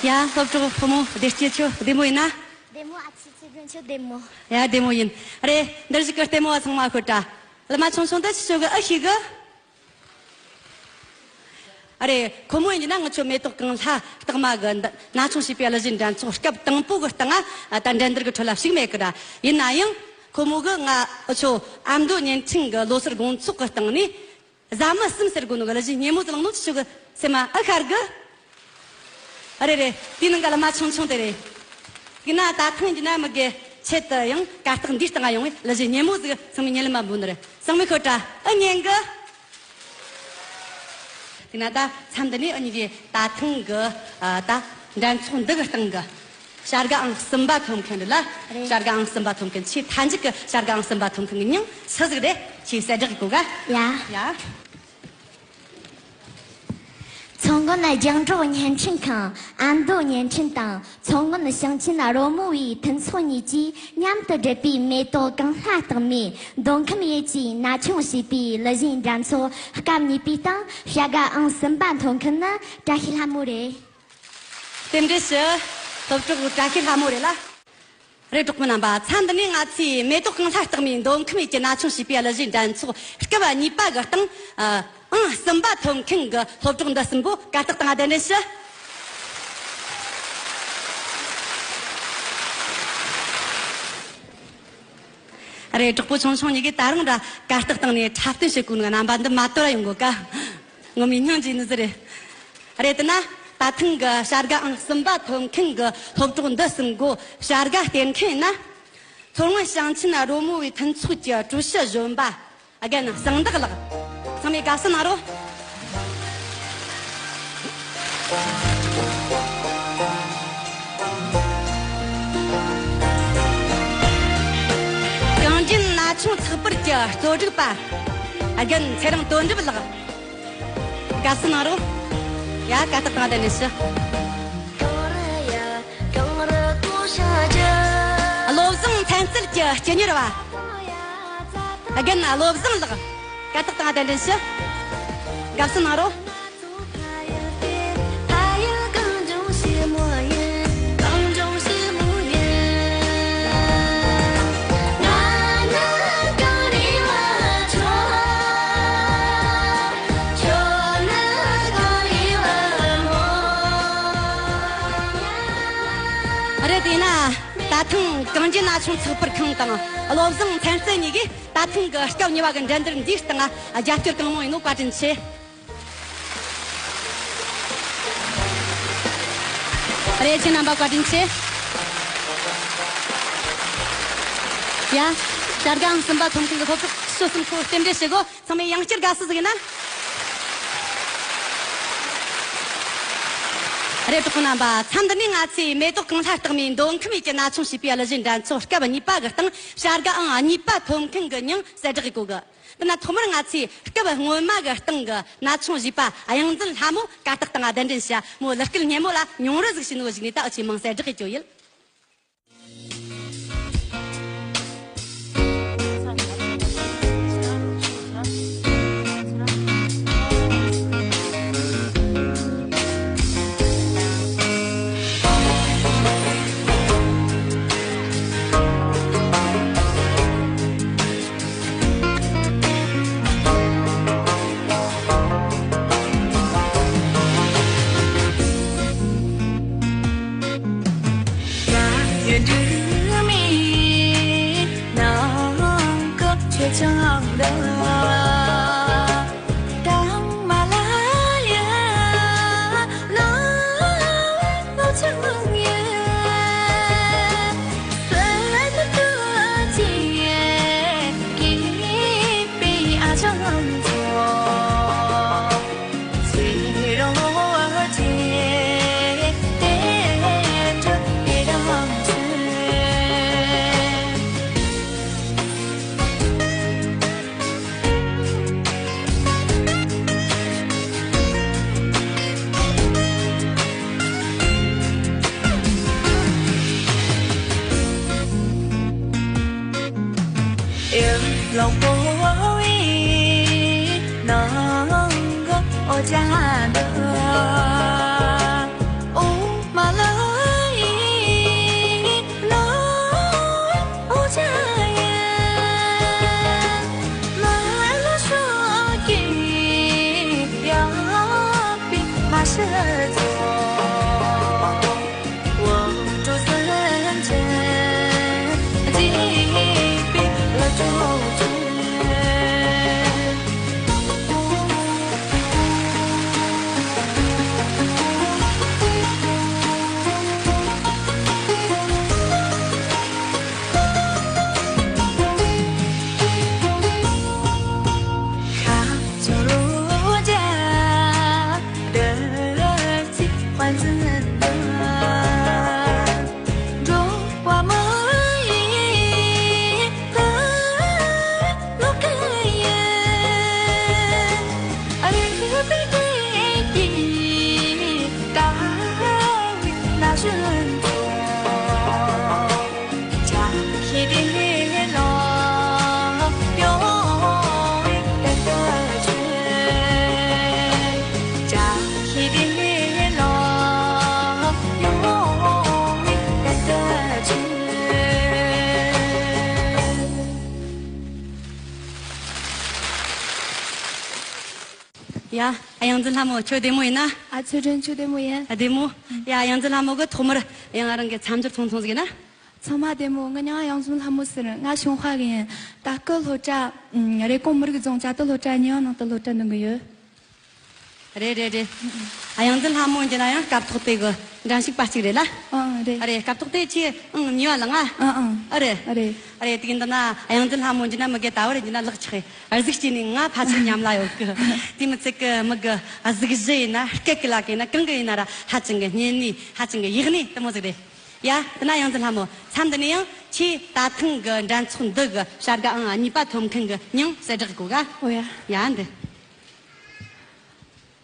ཡ། སློབ་གྲོགས་ཕོ་མོ་བདེ་སྐྱིད། ཁྱོད་བདེ་མོ་ཡིན་ན། བདེ་མོ། ཨ་ཅེ་ཅེ་སྒྲོན། ཁྱོད་བདེ་མོ། ཡ། བདེ་མོ་ཡིན། རེད། འདིར་བཞུགས་ཀྱི་ལྟད་མོ་བ་ཚང་མ་ཤོད་དྲ། ལི་མ་ཆུང་ཆུང་འདི་ཁྱེད་ཆོ་གི་ཨེ་ཤེས་གི། ཨ་རེད། ཁོ་མོ་ཡིན་ན་ངི་ཆོ་མེ་ཏོག་གངས་ལྷ་རྟགས་མ་གི་འདི་ན་ཆུང་བྱིས་པའི་གླུ་གཞས་འགྲན་ཚོགས་སྐབས་དང་པོ་གི་སྟེང་ང་ད་འགྲན་བསྡུར་གི་ཁྲོད་ལ་ཞུགས་མེད་གི་ར། ཡིན་ན་ཡང་ཁོ་མོ་གི་ང་འུ་ཆོ་ཨ་མདོ་བརྙན་འཕྲིན་གི་ལོ་སར་དགོང་ཚོགས་གི་སྟེང་ནས། བཟའ་མི་གསུམ་ཟེར་དགོས་ནོ་གི་གླུ་གཞས་སྙན་མོ་ཟིག་བླངས་ནོ་ཁྱེད་ཆོ་གི་སེམས་མ་ཨེ་ཤར་གི། ཨ་རེད་རེད། དེའི་ནང་གི་ལི་མ་ཆུང་ཆུང་དེ་རེད། དེ་ན་ད་ཐེངས་འདི་ན་མི་དགེ་ཆེད་དུ་ཡང་གར་སྟེགས་འདིའི་སྟེང་ང་ཡོང་བའི་གླུ་གཞས་སྙན་མོ་ཟིག་ཚང་མས་སྙན་ལམ་མ་འབུལ་ནི་རེད། ཚང་མས་ཤོད་དྲ། ཨེ་སྙན་གི། དེ་ན་ད་མཚམས་འདི་ནས་འུ་གཉིས་ཀྱིས་ད་ཐེངས་གི་ཨ་ད་འགྲན་ཚོགས་འདི་གི་སྟེང་གི་བྱ་དགའ་ཨང་གསུམ་པ་ཐོབ་མཁན་རེད་ལ། རེད། བྱ་དགའ་ཨང་གསུམ་པ་ཐོབ་མཁན། ཆེས་མཐའ་མཇུག་གི་བྱ་དགའ་ཨང་གསུམ་པ་ཐོབ་མཁན་གི་མྱིང་སུ་ཟིག་རེད། ཁྱོས་གསལ་བསྒྲགས་གོ་ག། ཡ། ཡ། མཚོ་སྔོན་རྒྱང་སྒྲོག་བརྙན་འཕྲིན་ཁང་། ཨ་མདོ་བརྙན་འཕྲིན་དང་མཚོ་སྔོན་ཞིང་ཆེན་རོལ་མོ་བའི་མཐུན་ཚོགས་གཉིས་ཀྱིས་མཉམ་དུ་བསྒྲུབས་པའི་མེ་ཏོག་གངས་ལྷ་རྟགས་མའི་མདོ་ཁམས་ཡུལ་གྱི་ན་ཆུང་བྱིས་པའི་གླུ་གཞས་འགྲན་ཚོགས་སྐབས་གཉིས་པའི་སྟེང་བྱ་དགའ་ཨང་གསུམ་པ་ཐོབ་མཁན་ནི་བཀྲ་ཤིས་ལྷ་མོ་རེད། རྟེན་འབྲེལ་ཞུ། སློབ་གྲོགས་བཀྲ་ཤིས་ལྷ་མོ་རེད་ལ། རེད། གྲོགས་པོ་རྣམ་པ། མཚམས་འདི་ནས་ང་ཚོས་མེ་ཏོག་གངས་ལྷ་རྟགས་མའི་མདོ་ཁམས་ཡུལ་གྱི་ན་ཆུང་བྱིས་པའི་གླུ་གཞས་འགྲན་ཚོགས་སྐབས་གཉིས་པ་གི་སྟེང་ཨང་གསུམ་པ་ཐོབ་མཁན་གྱི་སློབ་གྲོགས་འདི་གསུམ་པོ་གར་སྟེགས་སྟེང་གདན་འདྲེན་ཞུ། རེད། གྲོགས་པོ་ཆུང་ཆུང་གཉིས་ཀས་ད་རུང་འདྲ་གར་སྟེགས་སྟེང་ནས་འཁྲབ་སྟོན་བྱེད་དགོས་ནི་རྣམ་པ་འདི་མ་དོར་ཡོང་གོ་ག། ངོ་མའི་སྙིང་རྗེ་ནི་ཟིག་རེད། རེད་དེ་ན། ད་ཐེངས་གི་བྱ་དགའ་ཨང་གསུམ་པ་ཐོབ་མཁན་གི་སློབ་གྲོགས་འདི་གསུམ་གོ་བྱ་དགའ་སྟེར་མཁན་ཡིན་ན། མཚོ་སྔོན་ཞིང་ཆེན་རོལ་མོ་བའི་མཐུན་ཚོགས་ཀྱི་ཀྲུའུ་ཞི་གཞོན་པ་རྒན་གསང་བདག་ལགས། ཚང་མས་དགའ་བསུ་གནང་རོགས། གངས་ཅན་ན་ཆུང་ཚགས་པར་གྱི་གཙོ་སྒྲིག་པ་རྒན་ཚེ་རིང་དོན་གྲུབ་ལགས། དགའ་བསུ་གནང་རོགས། ཡ། གར་སྟེགས་སྟེང་གདན་འདྲེན་ཞུ། བློ་བཟང་མཚན་རྩལ་གྱི་སྤྱི་གཉེར་བ་རྒན་བློ་བཟང་ལགས། གར་སྟེགས་སྟེང་གདན་འདྲེན་ཞུ། དགའ་བསུ་གནང་རོགས། རེད། དེས་ན་ད་ཐེངས་གངས་ཅན་ན་ཆུང་ཚགས་པར་ཁང་དང་བློ་བཟང་མཚན་རྩལ་གཉིས་ཀྱིས་ད་ཐེངས་ཀྱི་སྐབས་གཉིས་པ་གི་འགྲན་བསྡུར་འདིའི་སྟེང་ང་རྒྱབ་སྐྱོར་གང་མང་ཡིན་ནོ་བཀའ་དྲིན་ཆེ། རེད། ཁྱེད་རྣམ་པ་བཀའ་དྲིན་ཆེ། ཡ། བྱ་དགའ་ཨང་གསུམ་པ་ཐོབ་མཁན་གྱི་སློབ་ཕྲུག་ཁྱེད་ཚོ་གསུམ་ཁོ་རྟེན་འབྲེལ་ཞུ་གོ། ཚང་མས་ཡང་བསྐྱར་དགའ་བསུ་ཟིག་ཡིན་ན། རེད། གྲོགས་པོ་རྣམ་པ། མཚམས་འདི་ནས་ང་ཚོས་མེ་ཏོག་གངས་ལྷ་རྟགས་མའི་མདོ་ཁམས་ཡུལ་གྱི་ན་ཆུང་བྱིས་པའི་གླུ་གཞས་འགྲན་ཚོགས་སྐབས་གཉིས་པ་གི་སྟེང་བྱ་དགའ་ཨང་གཉིས་པ་ཐོབ་མཁན་གྱི་མྱིང་གསལ་བསྒྲགས་ཡེ་གོ་གི། དེ་ན་ཐོག་མར་ང་ཚོས་སྐབས་སྔོན་མ་གི་སྟེང་གི་ན་ཆུང་བྱིས་པ་གཡང་འཛིན་ལྷ་མོ་གར་སྟེགས་སྟེང་གདན་འདྲེན་བྱ། མོ་གླུ་སྐད་སྙན་མོ་ལ་མྱོང་རོལ་ཟིག་བྱིན་ནོ་གཞུག་ནས་ད་འུ་ཆོས་མིང་གསལ་བསྒྲགས་ཡེ་རྒྱུ་ཡིན། ཡ། ཨ། གཡང་འཛིན་ལྷ་མོ་ཁྱོད་བདེ་མོ་ཡིན་ན། ཨ། ཚེ་སྒྲོན་ཁྱོད་བདེ་མོ་ཡིན། ཨ། བདེ་མོ། ཡ། གཡང་འཛིན་ལྷ་མོ་གི་ཐོག་མར་ཡང་རང་གི་མཚམས་སྦྱོར་ཚང་ཚང་ཟིག་ཡིན་ན། ཚང་མ་བདེ་མོ། ངའི་མྱིང་གཡང་འཛིན་ལྷ་མོ་ཟེར། ང་ཞུན་ཧྭ་གི་ཡིན། ད་སྐུ་སློབ་གྲྭ་ཨུམ་རེབ་གོང་མི་རིགས་རྫོང་བཅའ་སྡོད་སློབ་གྲྭ་ཉེ་ཡང་ནང་དུ་སློབ་གྲྭ་འདོན་གི་ཡོད། རེད་རེད་རེད། ཨ། གཡང་འཛིན་ལྷ་མོ་ཡིན་ན་ཡང་སྐབས་ཐོག་དེ་གི་འགྲན་ཞུགས་པ་གཅིག་རེད་ལ། ཨང་རེད། ཨ་རེད། སྐབས་ཐོག་དེ་ཁྱེད་ཨང་གཉིས་པ་ལ་ང་། ཨང་ཨང་། ཨ་རེད། ཨ་རེད། ཨ་རེད། དེ་ཡིན་ན་གཡང་འཛིན་ལྷ་མོ་ཡིན་ན་མི་གི་ད་བར་ཡིན་ན་ལག་ཆགས། གཟུགས་སྐྱེས་ནས་ང་ཕལ་ཆེར་ཉམས་ལ་ཡོད་གི། དེ་མི་ཚད་གི་མི་གི་གཟུགས་གཞི་ཡིན་ན། སྐད་གི་ལ་གི་ཡིན་ན། གང་གི་ཡིན་ན་ར་ཧ་ཅང་གི་སྙན་ནས་ཧ་ཅང་གི་ཡག་ནས་དེ་མོ་ཟིག་རེད། ཡ། དེ་ན་གཡང་འཛིན་ལྷ་མོ། མཚམས་འདི་ནས་ཡང་ཁྱེད་ད་ཐེངས་གི་འགྲན་ཚོགས་འདི་གི་བྱ་དགའ་ཨང་གཉིས་པ་ཐོབ་མཁན་གི་མྱིང་གསལ་བསྒྲགས་གོ་ག། ཨོ་ཡ། ཡ། འདི།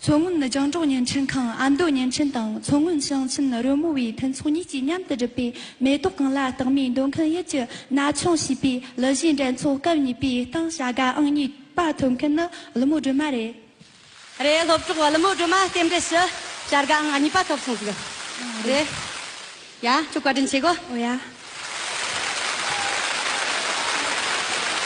མཚོ་སྔོན་རྒྱང་སྒྲོག་བརྙན་འཕྲིན་ཁང་ཨ་མདོ་བརྙན་འཕྲིན་དང་མཚོ་སྔོན་ཞིང་ཆེན་རོལ་མོ་བའི་མཐུན་ཚོགས་གཉིས་ཀྱིས་མཉམ་དུ་བསྒྲུབས་པའི་མེ་ཏོག་གང་ལ་རྟགས་མའི་འདོད་མཁན་ཡུལ་གྱི་ན་ཆུང་ཞེས་པའི་གླུ་གཞས་འགྲན་ཚོགས་སྐབས་གཉིས་པའི་སྟེང་བྱ་དགའ་ཨང་གཉིས་པ་ཐོབ་མཁན་ནི་ཀླུ་མོ་སྒྲོལ་མ་རེད། རེད། སློབ་གྲོགས་ཀླུ་མོ་སྒྲོལ་མ་རྟེན་འབྲེལ་ཞུ། བྱ་དགའ་ཨང་གཉིས་པ་ཐོབ་སོང་ཟིག། རེད། ཡ། ཁྱོད་བཀའ་དྲིན་ཆེ་གོ། ཨོ་ཡ།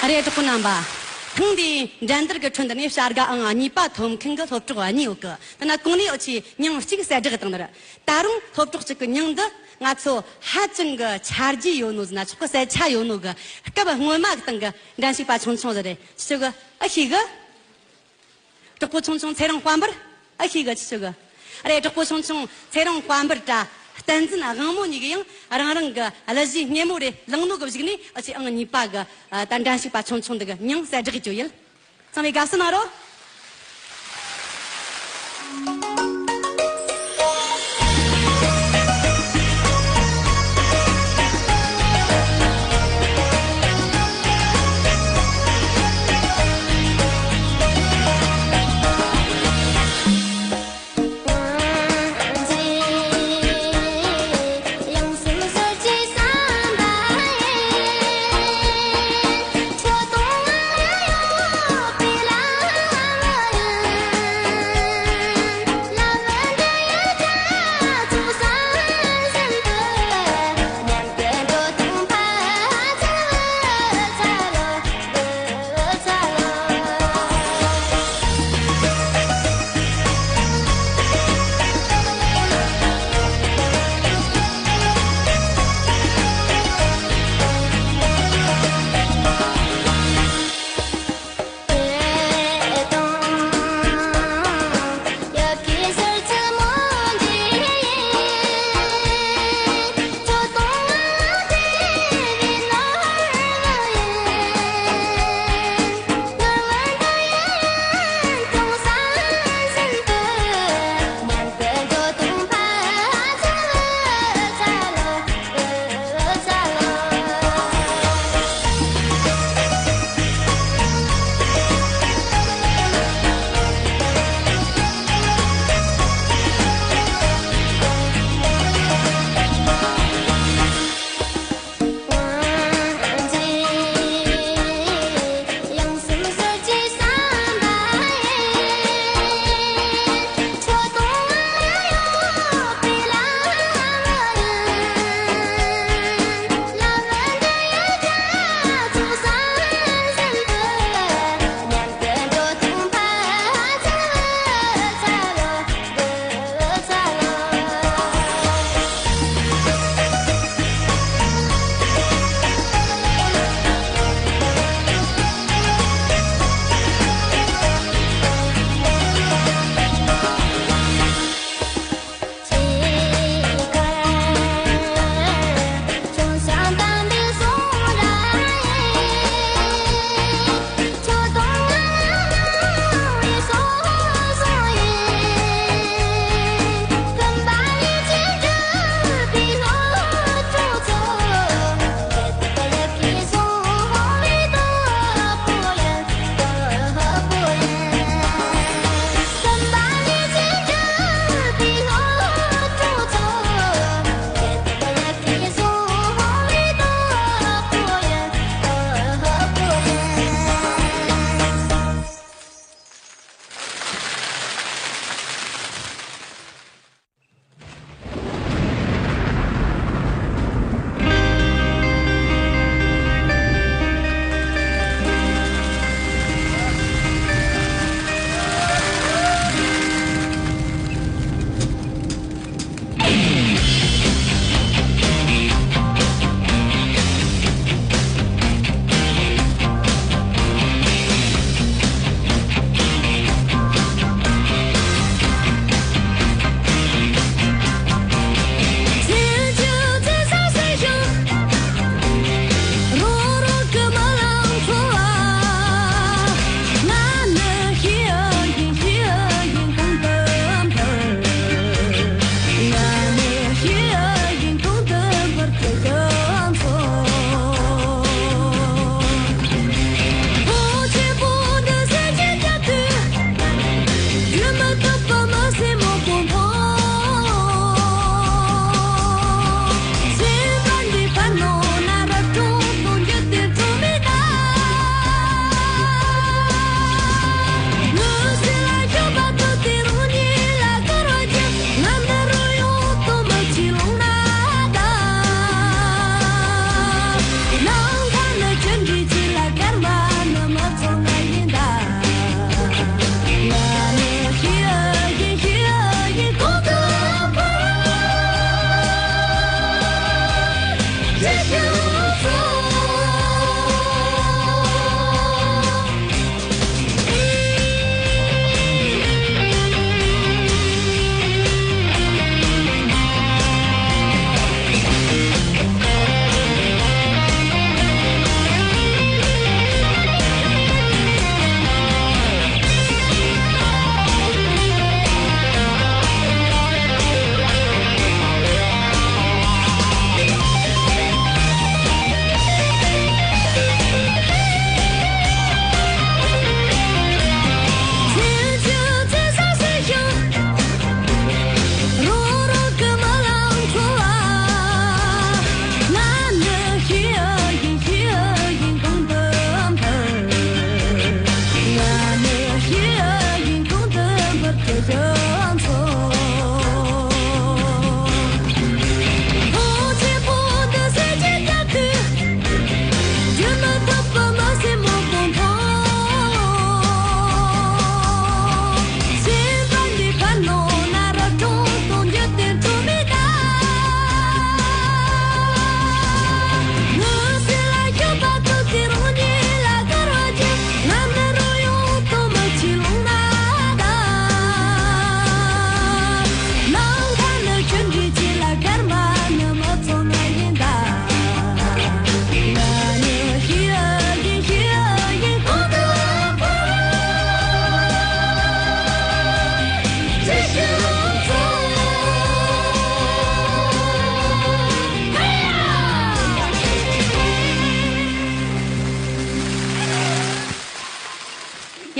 རེད། གྲོགས་པོ་རྣམ་པ། ཐེངས་འདིའི་འགྲན་བསྡུར་གྱི་ཁྲོད་འདི་ནས་བྱ་དགའ་ཨང་གཉིས་པ་ཐོབ་མཁན་གྱི་སློབ་གྲོགས་གཉིས་ཡོད་གི། དེ་ན་གོང་ནས་འུ་ཆོས་མྱིང་གཅིག་གསལ་བསྒྲགས་བཏང་ནི་རེད། ད་རུང་སློབ་གྲོགས་གཅིག་གི་མྱིང་འདི་ང་ཚོ་ཧ་ཅང་གི་ཆ་རྒྱུས་ཡོད་ནོ་ཟེར་ན་ཆོག་གི། གསལ་ཆ་ཡོད་ནོ་གི་སྐབས་སྔོན་མ་གི་སྟེང་གི་འགྲན་ཞུགས་པ་ཆུང་ཆུང་ཟིག་རེད། ཅི་ཞིག་གི་ཨ་ཤེས་གི། གྲོགས་པོ་ཆུང་ཆུང་ཚེ་རིང་དཔལ་འབར། ཨ་ཤེས་གི། ཅི་ཞིག་གི། རེད། གྲོགས་པོ་ཆུང་ཆུང་ཚེ་རིང་དཔལ་འབར་དྲ་བསྟན་འཛིན་དབང་མོ་གཉིས་ཀྱིས་ཡང་རང་རང་གི་གླུ་གཞས་སྙན་མོ་རེ་བླངས་ནོ་གི་གཞུག་ནས་འུ་ཆོས་ཨང་གཉིས་པ་གི་ད་འགྲན་ཞུགས་པ་ཆུང་ཆུང་འདི་གི་མྱིང་གསལ་བསྒྲགས་བྱེད་རྒྱུ་ཡིན། ཚང་མས་དགའ་བསུ་གནང་རོགས།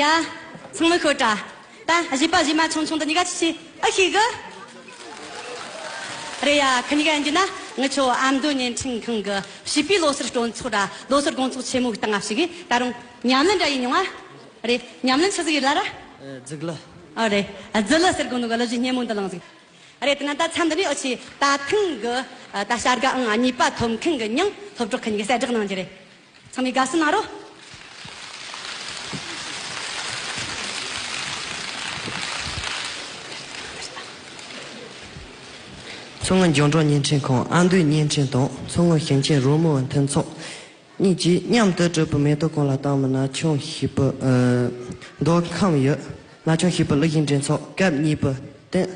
ཨ། ཚང་མ་ཤོད་དྲ། ད་གཞས་པ་གཞས་མ་ཆུང་ཆུང་འདི་གཉིས་ཀ་ཅི་བྱེད་ཨ་ཤེས་གི། རེད་ཡ། ཁི་གཉིས་ཀ་ཡིན་རྒྱུ་ན་ངི་ཆོ་ཨ་མདོ་བརྙན་འཕྲིན་ཁང་གི་བྱིས་པའི་ལོ་སར་སྤྲོ་ཚོགས་ར་ལོ་སར་དགོང་ཚོགས་ཆེན་མོ་གི་སྟེང་ང་ཞིག་གིས་ད་རུང་ཉམས་ལེན་འདྲ་ཡིན་མྱོང་ཨ། རེད། ཉམས་ལེན་ཆི་ཟིག་ཡིན་ལ་ར། ཨ། རྫི་གླུ། ཨ་རེད། རྫི་གླུ་ཟེར་གོ་ནོ་གི་གླུ་གཞས་སྙན་མོ་འདི་ལངས་ཟིག་རེད། དེ་ན་ད་མཚམས་འདི་ནས་འུ་ཆོས་ད་ཐེངས་གི་ད་བྱ་དགའ་ཨང་གཉིས་པ་ཐོབ་མཁན་གི་མྱིང་སློབ་གྲོགས་ཁི་གཉིས་ཀྱིས་གསལ་བསྒྲགས་གནང་རྒྱུ་རེད། ཚང་མས་དགའ་བསུ་གནང་རོགས། མཚོ་སྔོན་རྒྱང་བསྒྲགས་བརྙན་འཕྲིན་ཁང་ཨ་མདོའི་བརྙན་འཕྲིན་དང་མཚོ་སྔོན་ཞིང་ཆེན་རོལ་མོ་བ་མཐུན་ཚོགས་གཉིས་ཀྱིས་མཉམ་དུ་གྲུབ་པའི་མེ་ཏོག་གང་ལ་བཏང་མི་ན་ཆུང་བྱིས་པའི་ཨ་མདོ་ཁམས་ཡུལ་ན་ཆུང་བྱིས་པའི་གླུ་གཞས་འགྲན་ཚོགས་སྐབས་གཉིས་པའི་སྟེང་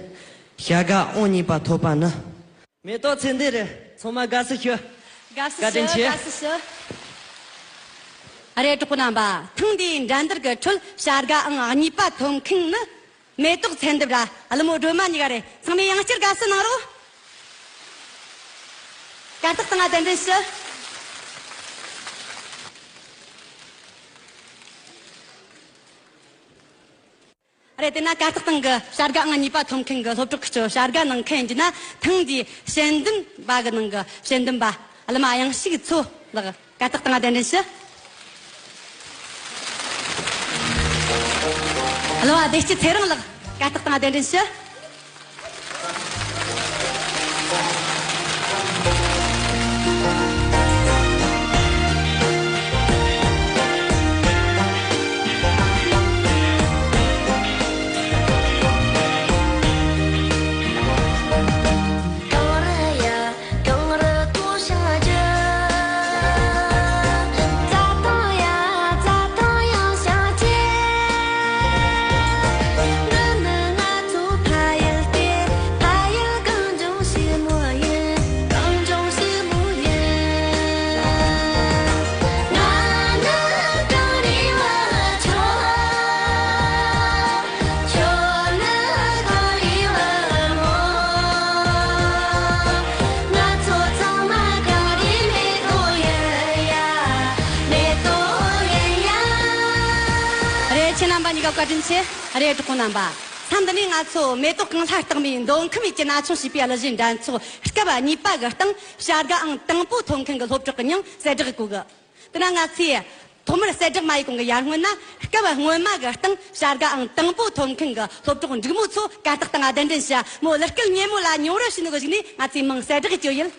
བྱ་དགའ་ཨང་གཉིས་པ་ཐོབ་པ་ནི། མེ་ཏོག་ཚེ་འདས་རེད། ཚང་མ་དགའ་བསུ་ཞུ། དགའ་བསུ་བཀའ་དྲིན་ཞུ། ཆེ། དགའ་བསུ་ཞུ། ཨ་རེ། གྲོགས་པོ་རྣམ་པ། ཐེངས་འདིའི་འགྲན་བསྡུར་གྱི་ཁྲོད་བྱ་དགའ་ཨང་གཉིས་པ་ཐོབ་མཁན་ནི་མེ་ཏོག་ཚེ་འདས་ར་ཀླུ་མོ་སྒྲོལ་མ་གཉིས་ཀ་རེད། ཚང་མས་ཡང་བསྐྱར་དགའ་བསུ་གནང་རོགས། གར་སྟེགས་སྟེང་ང་གདན་འདྲེན་ཞུ། རེད། དེ་ན་གར་སྟེགས་སྟེང་གི་བྱ་དགའ་ཨང་གཉིས་པ་ཐོབ་མཁན་གྱི་སློབ་གྲོགས་ཁི་ཆོ་བྱ་དགའ་གནང་མཁན་ཡིན་རྒྱུ་ན་ཐེངས་འདིའི་དཔྱད་འདེམས་པ་གི་ནང་གི་དཔྱད་འདེམས་པ་གླུ་མ་གཡང་ཞིག་མཚོ་ལགས། གར་སྟེགས་སྟེང་ང་གདན་འདྲེན་ཞུ། གླུ་བ་བདེ་སྐྱིད་ཚེ་རིང་ལགས། གར་སྟེགས་སྟེང་ང་གདན་འདྲེན་ཞུ། རེད། ཁྱེད་རྣམ་པ་གཉིས་ཀ་བཀའ་དྲིན་ཆེ། རེད། གྲོགས་པོ་རྣམ་པ། མཚམས་འདི་ནས་ང་ཚོ་མེ་ཏོག་གང་ལྷ་གཏེང་མའི་མདོ་ཁམས་ཡུལ་གྱི་ན་ཆུང་བྱིས་པའི་གླུ་གཞས་འགྲན་ཚོགས་སྐབས་གཉིས་པ་གི་སྟེང་བྱ་དགའ་ཨང་དང་པོ་ཐོབ་མཁན་གྱི་སློབ་གྲོགས་ཀྱི་མྱིང་གསལ་བསྒྲགས་གོ་གི། དེ་ན་ང་ཚོས་ཐོག་མར་གསལ་བསྒྲགས་མ་ཡེ་གོང་གི་ཡར་སྔོན་ན་སྐབས་སྔོན་མ་གི་སྟེང་བྱ་དགའ་ཨང་དང་པོ་ཐོབ་མཁན་གྱི་སློབ་གྲོགས་འབྲུག་མོ་མཚོ་གར་སྟེགས་སྟེང་ང་གདན་འདྲེན་ཞུ། མོ་གླུ་སྐད་སྙན་མོ་ལ་མྱོང་རོལ་བྱས་ནོ་གི་གཞུག་ནས་ང་ཚོས་མིང་གསལ་བསྒྲགས་ཡེ་རྒྱུ་ཡིན།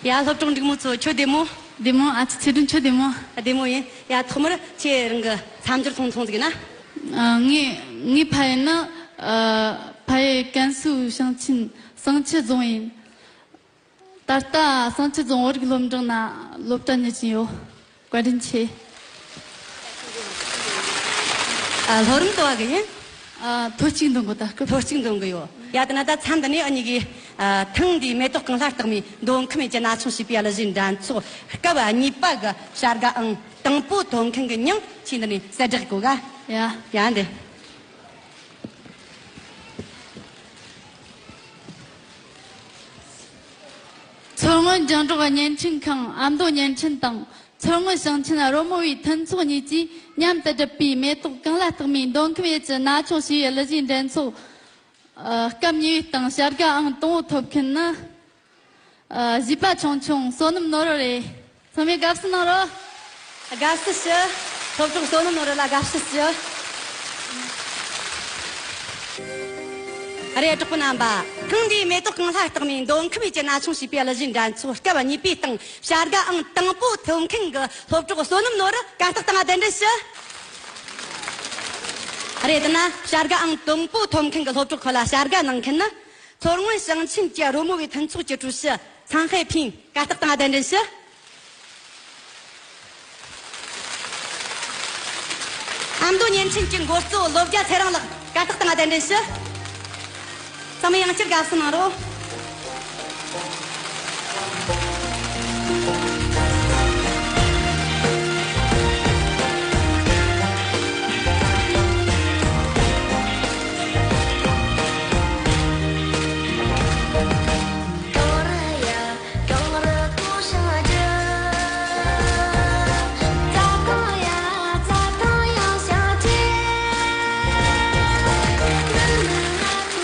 ཡ། སློབ་གྲོགས་འབྲུག་མོ་ཚོ། ཁྱོད་བདེ་མོ། བདེ་མོ། ཨ་ཙི། ཚེ་སྒྲོན་ཁྱོད་བདེ་མོ། བདེ་མོ་ཡིན། ཡ། ཐོག་མར་ཁྱེད་རང་གི་མཚམས་སྦྱོར་ཐུང་ཐུང་ཟིག་ན། ཨ། ངའི་ངའི་ཕ་ཡུལ་ནི། ཨ། ཕ་ཡུལ་ཀན་སུའུ་ཞིང་ཆེན་བསང་ཆུ་རྫོང་ཡིན། ད་ལྟ་བསང་ཆུ་རྫོང་བོད་རིགས་སློབ་འབྲིང་ན་སློབ་གྲྭ་གཉེར་གྱིན་ཡོད། བཀའ་དྲིན་ཆེ། ཨ། སློབ་རིམ་དུ་བ་གི་ཡིན། ཨ། ཐོ་གཅིག་འདོན་གོ། ད་སྐབས་ཐོ་གཅིག་འདོན་གི་ཡོད། ཡ། དེ་ན་ད་མཚམས་འདི་ནས་འུ་གཉིས་ཀྱིས། ཨ། ཐེངས་འདིའི་མེ་ཏོག་གངས་ལྷ་རྟགས་མའི་མདོ་ཁམས་ཡུལ་གྱི་ན་ཆུང་ཞེས་པའི་གླུ་གཞས་འགྲན་ཚོགས་སྐབས་གཉིས་པ་གི་བྱ་དགའ་ཨང་དང་པོ་ཐོབ་མཁན་གི་མྱིང་ཁྱེད་འདི་ནས་གསལ་བསྒྲགས་གོ་ག། ཡ། ཡ། འདི། མཚོ་སྔོན་རྒྱང་སྒྲོག་བརྙན་འཕྲིན་ཁང་ཨ་མདོ་བརྙན་འཕྲིན་དང་། མཚོ་སྔོན་ཞིང་ཆེན་རོལ་མོ་བའི་མཐུན་ཚོགས་གཉིས་ཀྱིས་མཉམ་དུ་བསྒྲུབས་པའི་མེ་ཏོག་གངས་ལྷ་རྟགས་མའི་མདོ་ཁམས་ཡུལ་གྱི་ན་ཆུང་ཞེས་པའི་གླུ་གཞས་འགྲན་ཚོགས། ཨ། སྐབས་གཉིས་པའི་སྟེང་བྱ་དགའ་ཨང་དང་པོ་ཐོབ་མཁན་ནི། ཨ། བཞི་པ་ཆུང་ཆུང་བསོད་ནམས་ནོར་བུ་རེད། ཚང་མས་དགའ་བསུ་གནང་རོགས། དགའ་བསུ་ཞུ། སློབ་གྲོགས་བསོད་ནམས་ནོར་བུ་ལ་དགའ་བསུ་ཞུ། རེད། གྲོགས་པོ་རྣམ་པ། ཐེངས་འདིའི་མེ་ཏོག་གངས་ལྷ་རྟགས་མའི་མདོ་ཁམས་ཡུལ་གྱི་ན་ཆུང་ཞེས་པའི་གླུ་གཞས་འགྲན་ཚོགས་སྐབས་གཉིས་པའི་སྟེང་བྱ་དགའ་ཨང་དང་པོ་ཐོབ་མཁན་གྱི་སློབ་གྲོགས་བསོད་ནམས་ནོར་བུ་གར་སྟེགས་སྟེང་གདན་འདྲེན་ཞུ། རེད། དེ་ན་བྱ་དགའ་ཨང་དང་པོ་ཐོབ་མཁན་གྱི་སློབ་གྲོགས་ཁོ་ལ་བྱ་དགའ་གནང་མཁན་ནི། མཚོ་སྔོན་ཞིང་ཆེན་གྱི་རོལ་མོ་བའི་མཐུན་ཚོགས་ཀྱི་ཀྲུའུ་ཞི་ཚང་ཧའེ་ཕིང་། གར་སྟེགས་སྟེང་གདན་འདྲེན་ཞུ། ཨ་མདོ་བརྙན་འཕྲིན་གྱི་འགོ་གཙོ་ལོ་བརྒྱ་ཚེ་རིང་ལགས། གར་སྟེགས་སྟེང་གདན་འདྲེན་ཞུ། ཚང་མས་ཡང་བསྐྱར་དགའ་བསུ་གནང་རོགས།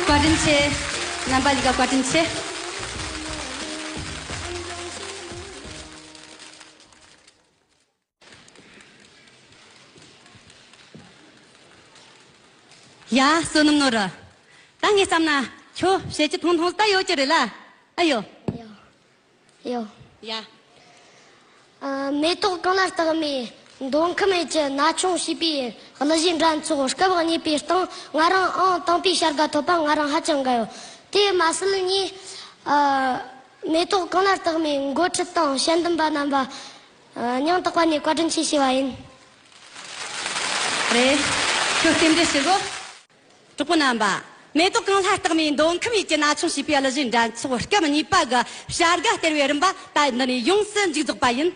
བཀའ་དྲིན་ཆེ། རྣམ་པ་གཉིས་ཀ་བཀའ་དྲིན་ཆེ། ཡ། བསོད་ནམས་ནོར་བུ། ད་ངས་བསམ་ན་ཁྱོད་བཤད་རྒྱུ་ཐུང་ཐུང་ད་ཡོད་རྒྱུ་རེད་ལ། ཨ་ཡོ། ཡོ། ཡ། ཨ། མེ་ཏོག་གངས་ལྷ་རྟགས་མའི་མདོ་ཁམས་ཡུལ་གྱི་ན་ཆུང་ཞེས་པའི་གླུ་གཞས་འགྲན་ཚོགས་སྐབས་གཉིས་པའི་སྟེང་ང་རང་ཨང་དང་པོའི་བྱ་དགའ་ཐོབ་པ་ང་རང་ཧ་ཅང་དགའ་ཡོད། དེ་མ་ཟད་ངས། ཨ། མེ་ཏོག་གངས་ལྷ་རྟགས་མའི་འགོ་ཁྲིད་དང་དཔྱད་འདེམས་པ་རྣམ་པ། ཨ། སྙིང་ཐག་པ་ནས་བཀའ་དྲིན་ཆེ་ཞུ་བ་ཡིན། རེད། ཁྱོད་རྟེན་འབྲེལ་ཞུ་གོ། གྲོགས་པོ་རྣམ་པ། མེ་ཏོག་གངས་ལྷ་རྟགས་མའི་མདོ་ཁམས་ཡུལ་གྱི་ན་ཆུང་ཞེས་པའི་གླུ་གཞས་འགྲན་ཚོགས་སྐབས་གཉིས་པ་གི་བྱ་དགའ་སྟེར་བའི་རིམ་པ་ད་འདི་ནས་ཡོངས་སུ་མཇུག་རྫོགས་པ་ཡིན།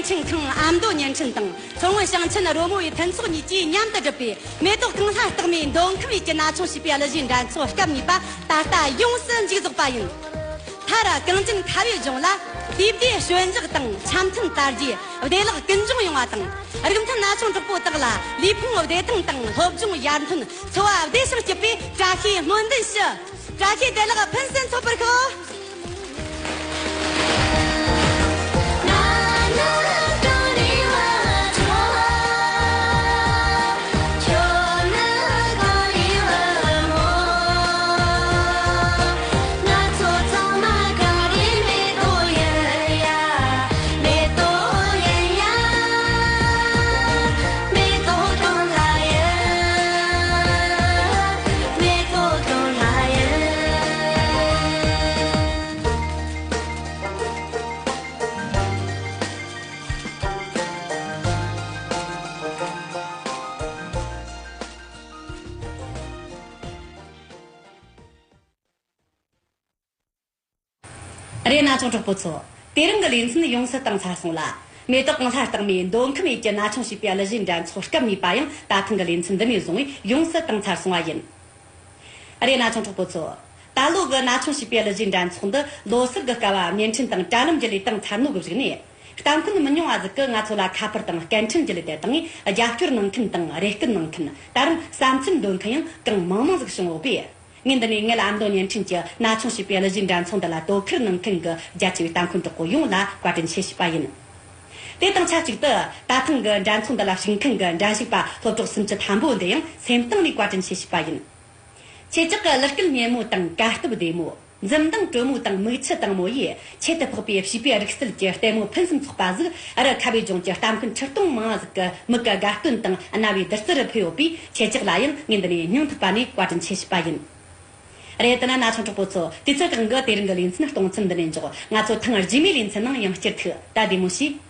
ཆེན་ཁང་ཨ་མདོ་བརྙན་འཕྲིན་དང་མཚོ་སྔོན་ཞིང་ཆེན་རོལ་མོ་བའི་མཐུན་ཚོགས་གཉིས་ཀྱིས་མཉམ་དུ་བསྒྲུབས་པའི་མེ་ཏོག་གངས་ལྷ་རྟགས་མའི་མདོ་ཁམས་ཡུལ་གྱི་ན་ཆུང་བྱིས་པའི་གླུ་གཞས་འགྲན་ཚོགས་སྐབས་གཉིས་པ་ད་ལྟ་ཡོངས་སུ་མཇུག་རྫོགས་པ་ཡིན། མཐར་གངས་ཅན་ཁ་བའི་ལྗོངས་ལ་དུས་བདེ་ཞོད་འཇགས་དང་འཆམ་མཐུན་དར་རྒྱས་བདེ་བླག་ཀུན་འབྱུང་ཡོང་བ་དང་། རིགས་མཐུན་ན་ཆུང་གྲོགས་པོ་དག་ལ་ལུས་ཕུང་བདེ་ཐང་དང་སློབ་སྦྱོང་ཡར་ཐོན། འཚོ་བ་བདེ་ཞིང་སྐྱིད་པའི་བཀྲ་ཤིས་སྨོན་འདུན་ཞུ། བཀྲ་ཤིས་བདེ་ལེགས་ཕུན་སུམ་ཚོགས་པར་ཤོག། རེད། ན་ཆུང་གྲོགས་པོ་ཚོ། དེ་རིང་གི་ལེ་ཚན་ཡོངས་སུ་བཏང་ཚར་སོང་ལ། མེ་ཏོག་གངས་ལྷ་རྟགས་མའི་མདོ་ཁམས་ཡུལ་གྱི་ན་ཆུང་བྱིས་པའི་གླུ་གཞས་འགྲན་ཚོགས་སྐབས་གཉིས་པ་ཡང་ད་ཐེངས་ཀྱི་ལེ་ཚན་འདི་ནས་བཟུང་བས་ཡོངས་སུ་བཏང་ཚར་སོང་བ་ཡིན། རེད། ན་ཆུང་གྲོགས་པོ་ཚོ། ད་ལོ་གི་ན་ཆུང་བྱིས་པའི་གླུ་གཞས་འགྲན་ཚོགས་འདི་ལོ་གསར་གྱི་སྐབས་བརྙན་འཕྲིན་དང་དྲ་ལམ་བརྒྱུད་ལས་བཏང་ཚར་ནོ་གི་གཞུག་ནས། གཏམ་མཁན་མི་ཉུང་བ་ཟིག་གིས་ང་ཚོ་ལ་ཁ་པར་དང་སྐད་འཕྲིན་བརྒྱུད་ལས་དེ་དང་རྒྱབ་སྐྱོར་གནང་མཁན་དང་རེ་སྐུལ་གནང་མཁན། ད་རུང་བསམ་ཚུལ་འདོན་མཁན་ཡང་གང་མང་མང་ཟིག་བྱུང་ཡོད་པས། ངས་འདི་ནས་ངེད་ཨ་མདོ་བརྙན་འཕྲིན་གྱི་ན་ཆུང་བྱིས་པའི་གླུ་གཞས་འགྲན་ཚོགས་འདི་ལ་དོ་ཁུར་གནང་མཁན་གྱི་རྒྱ་ཆེ་བའི་གཏམ་མཁན་གྲོགས་པོ་ཡོངས་ལ་བཀའ་དྲིན་ཆེ་ཞུས་པ་ཡིན། དེ་དང་ཆབས་ཅིག་ཏུ་ད་ཐེངས་ཀྱི་འགྲན་ཚོགས་འདི་ལ་ཞུགས་མཁན་གྱི་འགྲན་ཞུགས་པ་སློབ་གྲོགས་སུམ་ཅུ་ཐམ་པོ་འདི་ཡང་སེམས་གཏིང་ནས་བཀའ་དྲིན་ཆེ་ཞུས་པ་ཡིན། ཁྱེད་ཅག་གི་གླུ་སྐད་སྙན་མོ་དང་གར་སྟབས་བདེ་མོ། འཛུམ་མདངས་དྲོན་མོ་དང་མིག་ཆུ་དྭངས་མོ་ཡིས་ཁྱད་དུ་འཕགས་པའི་བྱིས་པའི་རིག་རྩལ་གྱི་ལྟད་མོ་ཕུན་སུམ་ཚོགས་པ་ཟིག་རི་ཁ་བའི་ལྗོངས་ཀྱི་གཏམ་མཁན་ཁྲི་སྟོང་མང་ཟིག་གི་མིག་གི་དགའ་སྟོན་དང་རྣ་བའི་བདུད་རྩི་རུ་ཕུལ་ཡོད་པས། ཁྱེད་ཅག་ལ་ཡང་ངས་འདི་ནས་སྙིང་ཐག་པ་ནས་བཀའ་དྲིན་ཆེ་ཞུས་པ་ཡིན། རེད། དེ་ན་ན་ཆུང་གྲོགས་པོ་ཚོ། དུས་ཚོད་གང་གི་དེ་རིང་གི་ལེ་ཚན་གཏོང་མཚམས་འདི་ནས་འཇོག་ང་ཚོ་ཐེངས་རྗེས་མའི་ལེ་ཚན་ནང་ཡང་བསྐྱར་ཐུག་ད་བདེ་མོ་བྱོས།